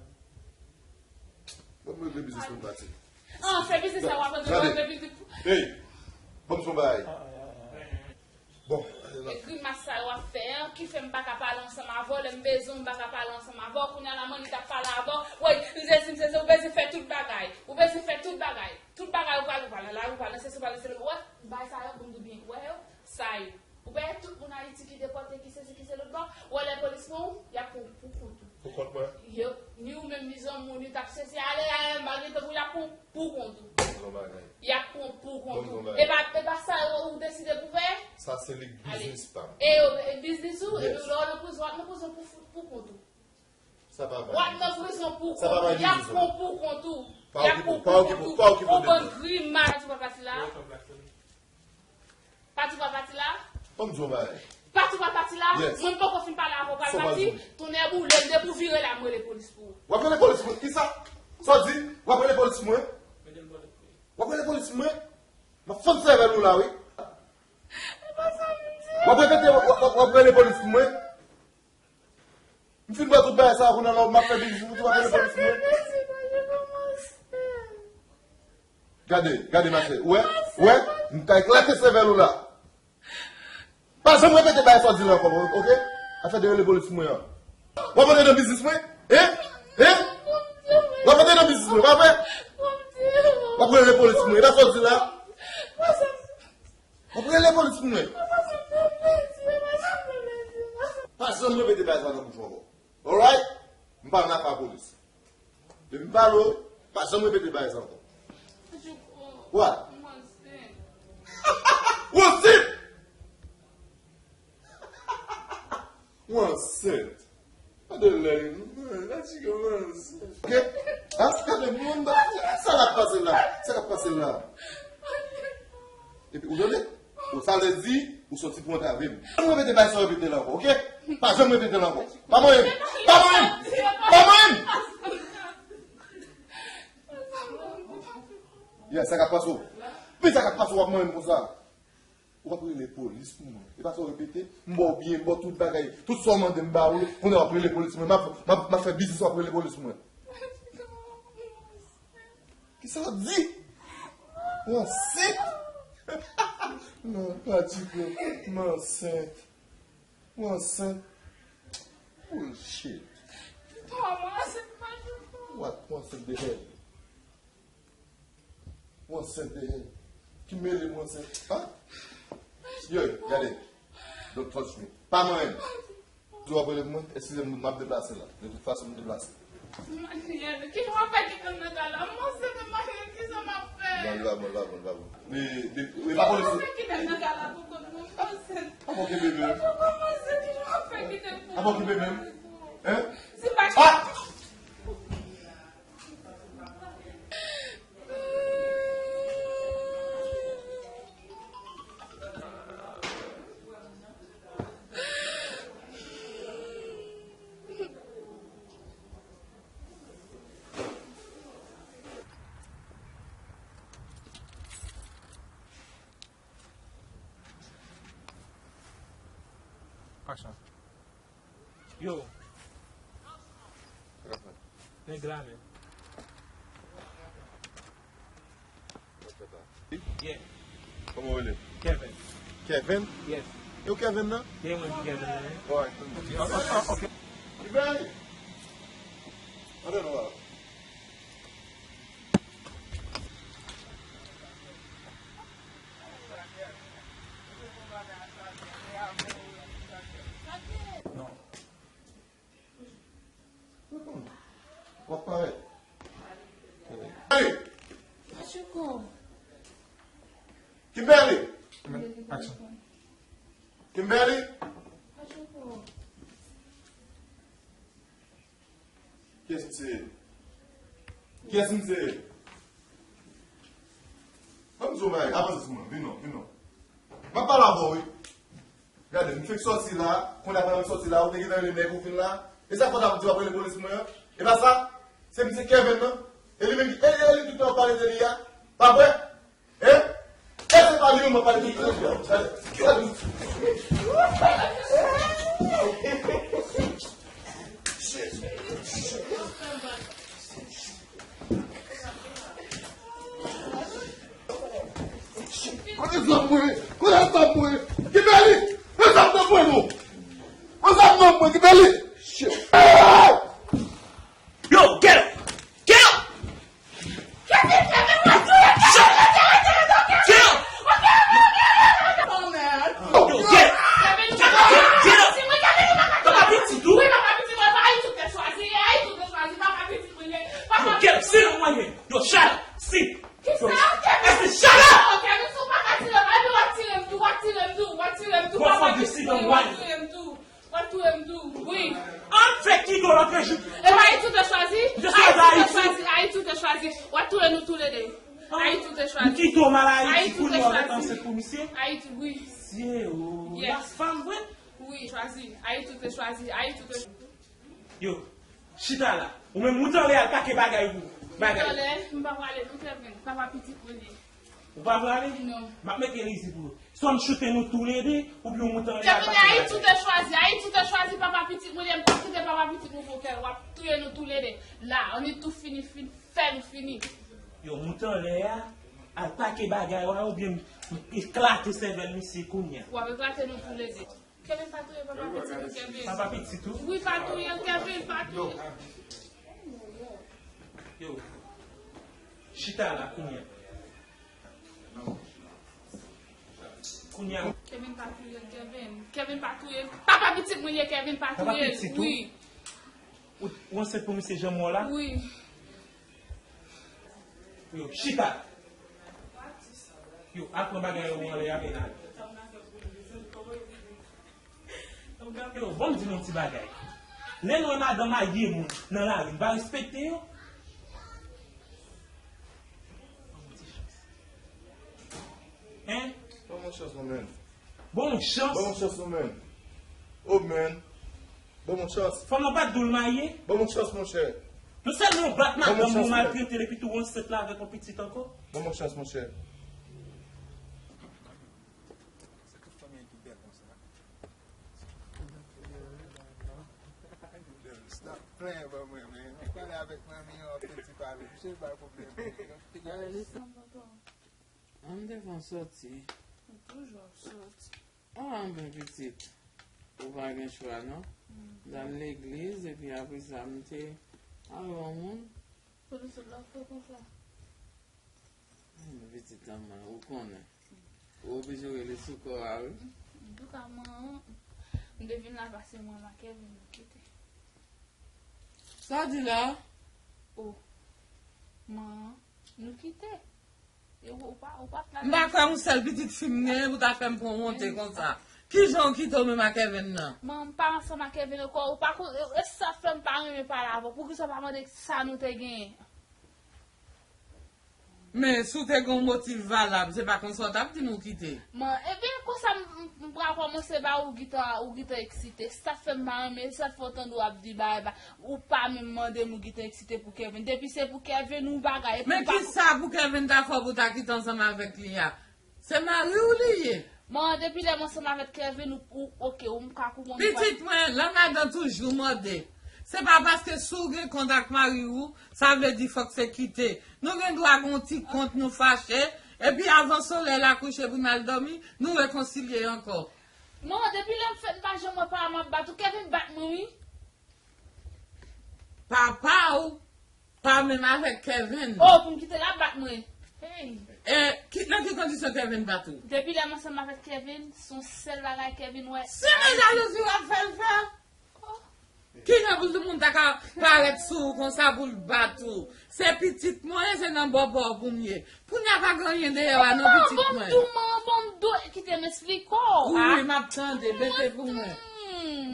Ban m regle biznis mwen pati. Ah, se biznis sa w ap regle, w ap regle biznis. Hey, ban m son bagay. Bon, e grimas sa yo ap fè an ki fè m pa ka pale ansanm avè w. Lè m bezwen w, m pa ka pale ansanm avè w. Kounye a la, manmi t ap pale avè w. Woy, m sezi, m sezi, ou bezwen fè tout bagay. Ou bezwen fè tout bagay. Tout bagay ou pral, ou pral nan lari, ou pral nan sesi, ou pral nan sesi. Ou wè, bagay sa yo, pou m di w byen, ou wè yo, sa yo. Ou pa wè tout moun Ayiti ki depòte, ki sesi, ki se lòt bò. Ou wè lè polis pran w, y ap pran w pou kont ou. Pou kont mwen? Yep. Ni ou menm, ni zanmi w, ni t ap sesi, ale, ale, malgre tankou y ap pran w pou kont ou. Bon bagay. Y ap pran w pou kont ou. Bon bagay. E pa, e pa sa yo ou deside pou fè? Sa se li k biznis pa m. E yo, e biznis ou, epi lè w nan prizon, w ap nan prizon pou, pou kont ou. Sa pa bay. W ap nan prizon pou kont ou. Y ap pran w pou kont ou. Y ap pran w pou kont ou. Pa okipe w, pa okipe w de mwen. Ou bann grimas. Pati pa pati la. Pati pa pati la. Ban m di w yon bagay. Pati pa pati la. Yes. Mwen m poko fin pale avè w, pral pati. Tonnè boule m, depi w vire la, m rele polis pou ou. W ap rele polis mwen? Kisa? Sa w di? W ap rele polis mwen? W ap rele polis mwen? M ap fann sèvèl ou la, wi. W ap repete, w ap, w ap, w ap rele polis pou mwen? M fin ba tout bagay sa a, kounye a la, m ap fè biznis pou tou, m ap fè biznis pou mwen. Gade, gade, machè. Ou wè? Ou wè? M ka eklate sèvèl ou la. Pa janm repete bagay sa w di la ankò, ok? Afè de rele polis pou mwen an. W ap antre nan biznis mwen? Hein? Hein? W ap antre nan biznis mwen, pa vre? W ap rele polis pou mwen. E pa sa w di la? W ap rele polis pou mwen. Pa janm repete bagay sa nan bouch ou ankò. Alright? M pa nan afè polis. Depi m pale w, pa janm repete bagay sa ankò. What? Ou ansent? Ou ansent? Gade lè, gade chiken, ou ansent. Ok? Ah, gade moun, sa k ap pase la? Sa k ap pase la? Epi, ou tande? Ou sa vle di, ou soti pou antrave m. Pa janm repete bagay sa w repete la ankò, ok? Pa janm repete la ankò. Pa manyen m! Pa manyen m! Pa manyen m! Yeah, sa k ap pase w? Pita k ap pase w ap manyen m konsa. W ap rele polis pou mwen. E pa sa w repete? M ba w byen, m ba w tout bagay. Tout sa w mande m ba ou, kounye a w ap rele polis pou mwen. M ap, m ap, m ap fè biznis, w ap rele polis pou mwen. Kisa w di? Ou ansent? Non, pa di vre. M ansent. Ou ansent? Bullshit. Pito, mwen ansent pa di vre. What? Ou ansent de hell? Ou ansent de hell? Ki mele m ansent? Ha? Yo, gade. Don't touch me. Pa manyen m. Di w ap rele pou mwen, eskize m, m ap deplase la. De tout fason, m deplase. Manuel, ki jan w ap fè kite m nan kay la? M ansent, Manuel, ki jan m ap fè? Non, li pa bon, li pa bon, li pa bon. Li, li, li pa bon. Ki jan w ap fè kite m nan kay la pou kont mwen? M ansent. Papa w kenbe menm. Papa, m ansent, ki jan w ap fè kite m? Papa w kenbe menm. Hein? Si pa... Ah! Action. Yo. Nèg la menm. Yeah. Kòman w rele? Kevin. Kevin? Yes. Yo Kevin nan? Yeah, mwen Kevin nan. Alright. Ok, ok, ok. Kevin! Antre non la. Non. W ap parèt. Allez! Pachouko! Kimberly! Action. Kimberly! Pachouko! Kiyès misye ye? Kiyès misye ye? Ban m di w yon bagay, avanse sou mwen, vin non, vin non. M ap pale avè w, wi. Gade, m fenk sòti la, kounye a pandan m sòti la, ou te gentan rele nèg ou vin la. E sa k fè w t ap di w ap rele polis pou mwen an? E pa sa? Se misye Kevin nan? E li menm ki, e, e li tout tan w ap pale de li a? Pa vre? Hein? E se pa li menm w ap pale de li a? Gade, gade. Kote zam mwen? Kote zam mwen? Kimberly! Mwen zam nan mwen non! Mwen zam nan mwen, Kimberly! Shit! Yo, get up! Get up! Get up! Yo, get up! Get up! Papa pitit ou? Yo, get up! Sit down right here! Yo, shut up! Sit! Kisa? Kevin, shut up! Kevin, si w pa ka tire m, epi w ap tire m tou, w ap tire m tou, w ap tire m tou, papa pitit mwen, w ap tire m tou, w ap tire m tou, wi. An fè kite w lòt jou. E pa Ayiti w te chwazi? Ayiti w te chwazi, Ayiti w te chwazi. W ap touye nou toulede. Ayiti w te chwazi. Kite w m al Ayiti, kounye a w ret ansent pou misye? Ayiti, wi. Sye, o, las fanm vre? Wi, chwazi. Ayiti w te chwazi, Ayiti w te chwazi. Yo, chita la. Ou menm moute anlè al pake bagay ou. Bagay. Moute anlè, m pa prale non Kevin. Papa pitit mwen li. Ou pa prale? Non. M ap mete rizi pou ou. Swa m choute nou toulede, oubyen ou moute anlè al pake bagay. Kevin, Ayiti w te chwazi, Ayiti w te chwazi papa pitit mwen li, m p ap kite papa pitit mwen pran kè l, w ap touye nou toulede. La, ann tou fini, fin, fè nou fini. Yo, moute anlè a, al pake bagay ou a, oubyen m eklate sèvèl misye kounye a. W ap eklate nou toulede. Kevin pa touye papa pitit ou, Kevin. Papa pitit ou? Wi, pa touye l, Kevin, pa touye l. Yo, chita la kounye a. Kounye a. Kevin pa touye l, Kevin. Kevin pa touye l. Papa pitit mwen ye, Kevin pa touye l. Papa pitit ou? Wi. Ou, ou ansent pou misye janm wè w la? Wi. Yo, chita. Yo, al pran bagay yo anlè a, vin al. Yo, ban m di nou yon ti bagay. Lè n wè madanm a de moun nan lari, n pa respekte yo? Hein? Ban mwen chans non, man. Ban mwen chans? Ban mwen chans non, man. Oh, man. Ban mwen chans. Fanm nan pa t di w l marye? Ban mwen chans, monchè. Non sèlman w bat madanm ou, maltrete l, epi tou w ansent la avèk yon pitit ankò? Ban mwen chans, monchè. Mwen, bon, mwen, mwen, mwen pale avèk manmi an, ap fè ti pale. Misye pa pwoblèm. An m te fè yon sòti. Ou toujou ap sòti. Ah, men pitit, ou pa gen chwa, non. M t al legliz, epi apre sa, m te al wè yon moun. Pou nou sot la fè konsa. Ann, pitit an mwen, ou konnen. Ou oblije rele sou kò a, wi. Antouka, man, m te vin la pase mwen ak Kevin nou kite. Sa w di la? O, man, nou kite. E ou, ou pa, ou pa t la. M pa kwè yon sèl pitit fi m genyen pou ta fè m pran wonte konsa. Kijan w kite w menm ak Kevin nan? Man, m pa ansanm ak Kevin ankò. Ou pa kon, e, e sa fè m pa renmen pale avè w. Poukisa w pa mande sa nou te genyen? Men, si w te gen yon motif valab, se pa konsa w t ap di m ou kite. Man, ebyen, konsa m, m, m pral kòmanse ba ou gentan, ou gentan eksite. Sa fè m pa renmen, sa fè w tande w ap di bagay ba, ou pa menm mande m ou gentan eksite pou Kevin. Depi se pou Kevin ou bagay, epi Men ou pa kisa pou Kevin ta fè w pou w ta kite ansanm avèk li a? Se mari w li ye. Man, depi lè m ansanm avèk Kevin, ou, ou, oke, ou m ka kouman m pral Pitit mwen, langadan toujou mòde. Se pa paske si w gen kont ak mari w, sa vle di fòk se kite. Nou gen dwa gen yon ti kont, nou fache, epi avan solèy la kouche pou n al dòmi, nou rekonsilye ankò. Man, depi lè m fèt m pa janm wè papa m ap bat ou. Kevin bat mwen, wi. Papa w pa menm avèk Kevin. O, pou m kite l ap bat mwen. Hey. E, ki, nan ki kondisyon Kevin bat ou? Depi lè m ansanm avèk Kevin, se yon sèl bagay Kevin wè. Se nan jalouzi w ap fè l fè? Kijan pou yon moun ta ka parèt sou ou konsa pou l bat ou? Se pitit mwen, se nan bòbò pou m ye. Kounye a pa gen anyen dèyè w a non, pitit mwen. Bon, m di w, man, bon, m di w, kite m esplike w. Wi, wi, m ap tande, mete pou mwen.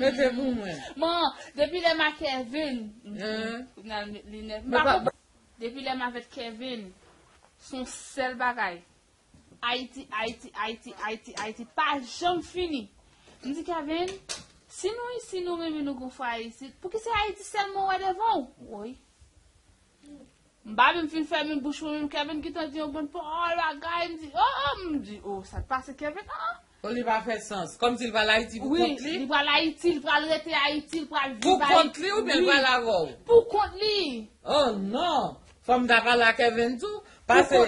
Mete pou mwen. Man, depi lè m ak Kevin, kounye a li nève. M pa konprann. Depi lè m avèk Kevin, se yon sèl bagay. Ayiti, Ayiti, Ayiti, Ayiti, Ayiti, pa janm fini. M di Kevin, si nou isi, nou renmen nou gon fwaye isit, pouki se Ayiti sèlman w wè devan w? Woy. M pa menm fin fèmen bouch mwen menm, Kevin gentan di yon bann pawòl bagay, m di, o, o, m di, o, sa k pase Kevin, an? O, li pa fè sans. Kòmsi l pral Ayiti pou kont li? Wi, li pral Ayiti, li pral rete Ayiti, li pral viv Ayiti. Pou kont li oubyen l pral avè w? Pou kont li. O non! Fò m ta pale ak Kevin tou, paske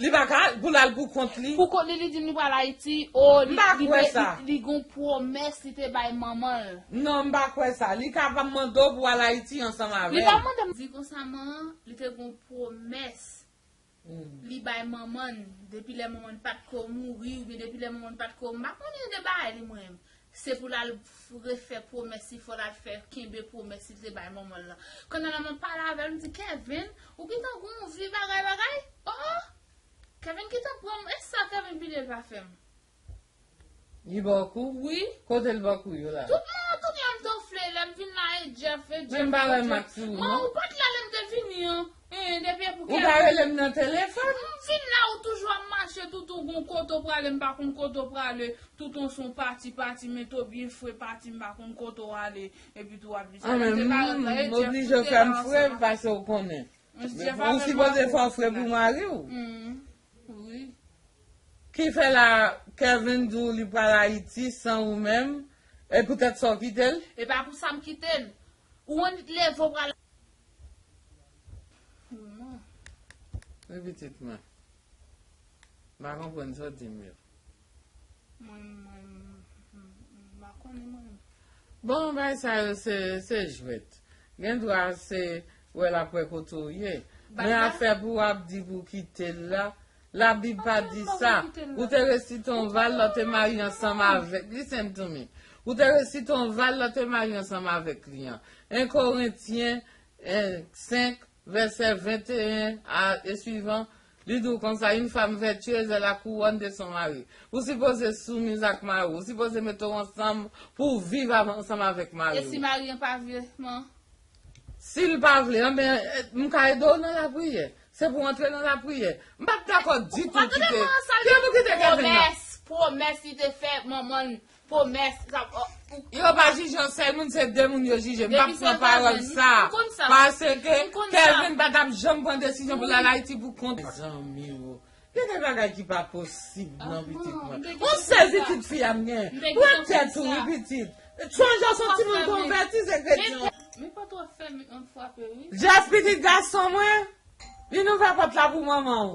li pa ka pou l al pou kont li. Pou kont li, li di m li pral Ayiti, o, li, li, li, li gon pwomès li te bay manman l. Non, m pa kwè sa. Li ka pa mande w pou w al Ayiti ansanm avè l. Li pa mande m. Di konsa, man, li te gon pwomès li bay manman l, depi lè manman l pa t ko mouri, oubyen depi lè manman l pa t ko, m pa konnen de bagay li mwen menm. Se pou l al f-, refè pwomès li, fò l al fè kenbe pwomès li te bay manman l lan. Kounye a la m ap pale avè l, m di, Kevin, ou gentan gon vi bagay bagay? O, o! Kevin gentan pran m, e sa Kevin pile l pa fè m. Li ba w kou? Wi. Kote l ba w kou yo la? Tout moun, tout lè m te anfle, lè m vin la, e Jeff, e Jeff. Men m pa wè mak sou ou non. Man, ou pa t la lè m te vini an. E, depi e pou Kevin. Ou pa rele m nan telefòn? M vin la, ou toujou ap mache, toutan w gon kote w prale, m pa konn kote w prale. Toutan w se yon pati, pati, men to byen fre pati, m pa konn kote w ale. Epi tou w ap di sa. Lè m te parèt la, e Jeff, m oblije fè m fre, paske w konnen. Ou sipoze fè w fre pou mari w. Wi. Ki fè la, Kevin di w li pral Ayiti san ou menm, e poutèt sa w kite l? E pa pou sa m kite l. Ou annik leve w pral. Wi, pitit mwen. M pa konprann sa w di m yo. Mwen, mwen, m, m, m pa konnen mwen. Bon, bagay sa yo, se, se jwèt. Gen dwa se wè l ap wè kote w ye. Men afè pou w ap di pou w kite l la, Labib pa di sa. Ou te resite yon val lè w te marye ansanm avèk, listen to me. Ou te resite yon val lè w te marye ansanm avèk li an. En Korentyen, en, senk, vèsè venteyen a, e swivan, li di w konsa, une femme vertueuse est la couronne de son mari. Ou sipoze soumiz ak mari w, ou sipoze mete w ansanm pou w viv av-, ansanm avèk mari w. E si mari an pa vle, man? Si l pa vle, anben, eh, m ka ede w nan lapriyè. Se pou w antre nan lapriyè. M p ap dakò ditou kite. Kite nou kite Kevin nan. Pwomès, pwomès li te fè manman l. Pwomès, sa, o, ou Yo pa jije yon sèl moun, se de moun yo jije. M p ap pran pawòl sa. Paske Kevin pa t ap janm pran desizyon pou l al Ayiti pou kont. Zanmi w. Gen de bagay ki pa posib nan pitit mwen. Yon sèl pitit fi a m gen. Pran tèt ou wi pitit. Chonje w se yon timoun konvèti, se kretyen. Men pa twò fè m frape, wi. Jeff, pitit gason mwen, vin ouvè pòt la pou manman w.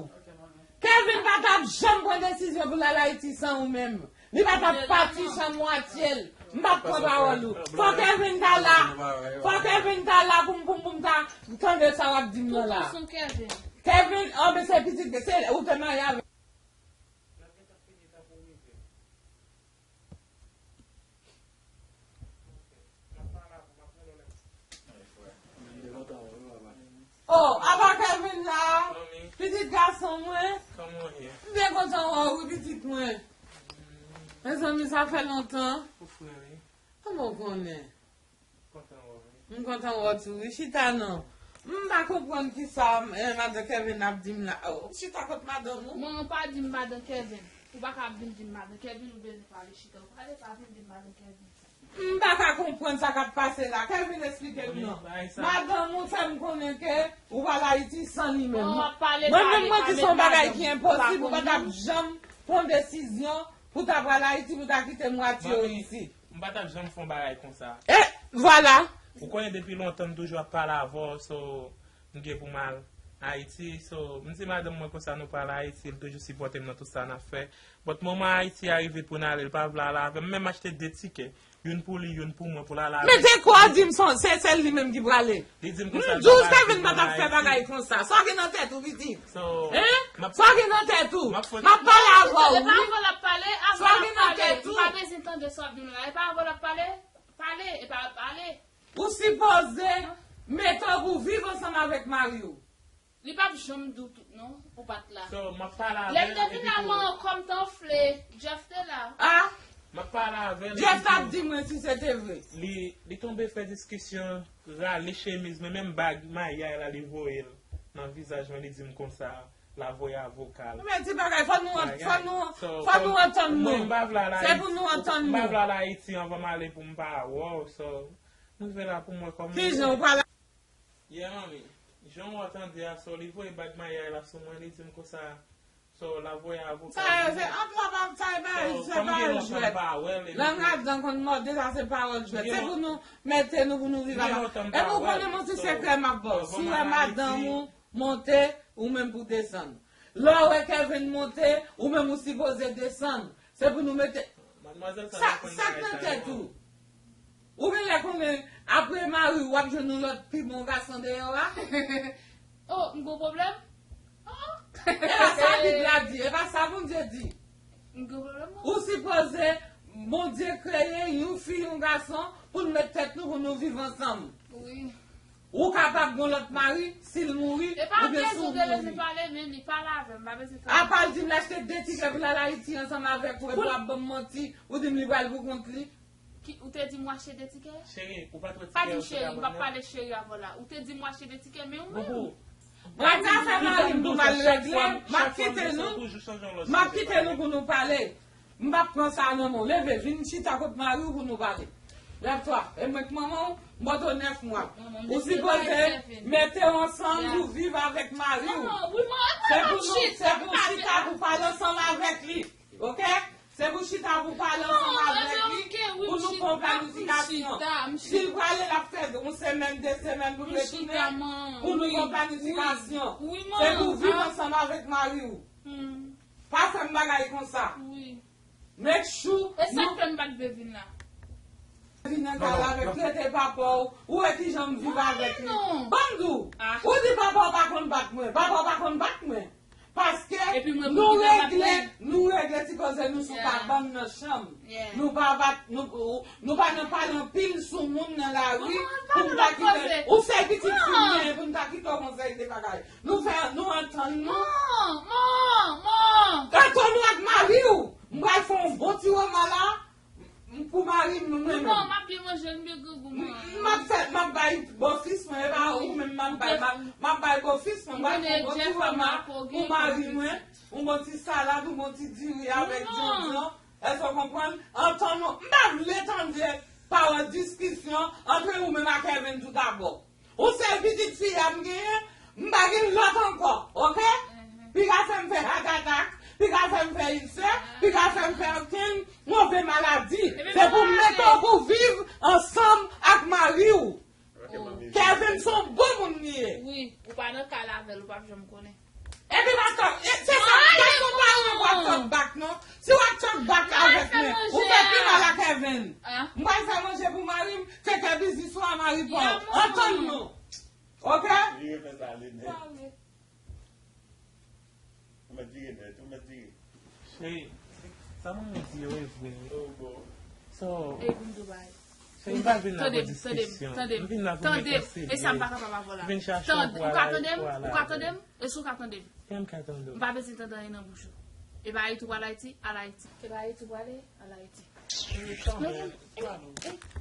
Kevin pa t ap janm pran desizyon pou l al Ayiti san ou menm. Li pa t ap pati san mwatye l. M p ap pran pawòl ou. Fò Kevin ta la. Fò Kevin ta la pou m, pou m, pou m ta tande sa w ap di m nan la. Kevin, oh, men se pitit, se ou te marye avè l. Oh, apa Kevin la? Pitit gason mwen. M byen kontan wè w wi, pitit mwen. Mezanmi, sa fè lontan. Kòman w konnen? M kontan wè w tou wi. Chita non. M pa konprann kisa, eh, madan Kevin ap di m la. Oh, chita kot madanm ou? Manman, pa di m madan Kevin. Ou pa ka ap vin di m madan Kevin, ou bezwen pale chita. Ou pale, pa vin di m madan Kevin. M pa ka konprann sa k ap pase la. Kevin, esplike m non. Madanm ou fè m konnen ke ou pral Ayiti san li menm. Mwen menm, mwen di se yon bagay ki enposib, ou pa t ap janm pran desizyon pou w ta pral Ayiti, pou w ta kite mwatye w isit. M pa t ap janm fè yon bagay konsa. E vwala. Ou konnen depi lontan m toujou ap pale avè w, so m gen pou m al Ayiti. So, m di madanm mwen konsa nou pral Ayiti, li toujou sipòte m nan tout sa n ap fè. But moman Ayiti a rive pou n ale, li pa vle ale avè m. M menm achte de tikè, youn pou li, youn pou mwen, pou l ale avè m. Men te kwa di m son, se, se li menm ki prale. Li di m konsa. M di w Kevin pa t ap fè bagay konsa. Sa w gen nan tèt ou, pitit? Hein? Sa w gen nan tèt ou? M ap pale avè w wi. Sa w gen nan tèt ou? M pa bezwen tande sa w ap di m la. E pa avè w l ap pale? Pale, e pa pale. Ou sipoze mete w pou viv ansanm avèk mari w. Li p ap janm di w tout non, ou pa t la. So, m ap pale avè l. Lè m te vin la, manman kò m t anfle, Jeff te la. Ah! M ap pale avè l. Jeff t ap di mwen si se te vre. Li, li tonbe fè diskisyon, rale chemiz mwen, menm bag maryaj la li voye l nan vizaj mwen, li di m konsa l ap voye avoka l. Men ti bagay, fò nou, fò nou, fò nou antann nou. Se pou nou antann nou. M pa vle al Ayiti anvan m ale pou m pa wè w, so, m rive la pou m wè kòman. Kijan ou pral? Yeah, manmi. Jan w tande a, so, li voye bag maryaj la sou mwen, li di m konsa, so, l ap voye avoka l. Sa yo, se ant la, pa, sa e pa, se pawòl jwèt. Lang ladan konn mòde, sa se pawòl jwèt. Se pou nou mete nou, pou nou viv ansanm. Epi w konnen, yon ti sekrè m ap ba w. Si w wè madanm ou monte, ou menm pou desann. Lè w wè Kevin monte, ou menm ou sipoze desann. Se pou nou mete. Sa k nan tèt ou? Ou genlè konnen apre mari w, w ap jwenn yon lòt pi bon gason deyò a? Oh, m gon pwoblèm? Oh. E pa sa Bib la di, e pa sa Bondye di. M gon pwoblèm non. Ou sipoze, Bondye kreye yon fi, yon gason pou n met tèt nou, pou nou viv ansanm. Wi. Ou kapab gon lòt mari, si l mouri, oubyen si w mouri. E pa Jezi ou te bezwen pale, men li pale avè m, pa bezwen pale. Apa l di m l achte de tikè pou l al Ayiti ansanm avèk ou, epi w ap ban m manti, ou di m li pral pou kont li. Ki, ou te di m w achte de tikè? Cheri, ou pa t wè tikè yo sou tabòl nan? Pa di m cheri, m p ap pale cheri avè w la. Ou te di m w achte de tikè, men ou menm. Boubou. Gade afè mari m pou m al regle, m ap kite nou, m ap kite nou pou nou pale. M p ap pran sa nan men w. Leve, vin chita kot mari w pou nou pale. Lève-toi. E mwen k manman w, m ba w nèf mwa. Ou sipoze mete w ansanm pou viv avèk mari w. Se pou nou, se pou chita pou pale ansanm avèk li. Oke? Se pou chita pou pale ansanm avèk li, pou nou fè yon planifikasyon. Si l prale, l ap fè yon semèn, de semèn pou l retounen, pou nou fè yon planifikasyon. Se pou viv ansanm avèk mari w. Pa fè m bagay konsa. Make sure. E sa k fè m pa t vle vin la. Vin nan kay la avèk, trete papa w, ou wè kijan m viv avèk li. Ban m di w, ou di papa w pa konn bat mwen, papa w pa konn bat mwen. Paske nou regle, nou regle ti koze nou sou kabann nan chanm. Nou pa bat, nou, nou pa nan pale anpil sou moun nan lari pou m ta kite, ou se pitit fi m, pou m ta kite w konsa de bagay. Nou fè, nou antann nou. Antann nou ak mari w. M pral fè yon bon ti reman la. M pou mari m, mwen menm. Non, m ap byen manje, m byen grangou, man. M ap fè, m ap bay bofis mwen, e pa ou menm m ap bay, m ap, m ap bay bofis mwen, m pral fè yon bon ti reman pou mari mwen, yon bon ti salad, yon bon ti diri avèk djondjon. Èske w konprann? Antann nou, m pa vle tande pawòl diskisyon ant ou menm ak Kevin tou dabò. Ou sèl pitit fi a m genyen, m pa gen lòt ankò, oke? Piga fè m fè heart attack, piga fè m fè ilsè, piga fè m fè okenn move maladi. Se pou m mete w pou viv ansanm ak mari w. M konnen. Epi w ap talk, e, se sa, m pa konprann w ap talk back non. Si w ap talk back avèk mwen, ou fè pi mal a Kevin. M pral fè manje pou mari m, tcheke biznis ou a mari pa w. Antann nou. Oke? Li refè sa li nèt. Ou mèt vire nèt, ou mèt vire. Cheri, sa mwen di yo e vre. Oh, bon. So, Ey, pou m di w bagay. Cheri, m pa vin la pou diskisyon. M vin la pou mwen konseye. E sa m pa kapab avè w la. M vin chache w pou alay, pou alay. Ou ka tande m? Ou ka tande m? Èske w ka tande m? Kè m ka tande w. M pa bezwen tande anyen nan bouch ou. E pa Ayiti w pral Ayiti, al Ayiti. E pa Ayiti w prale, al Ayiti. Cheri, kanmenm. Ey, ey.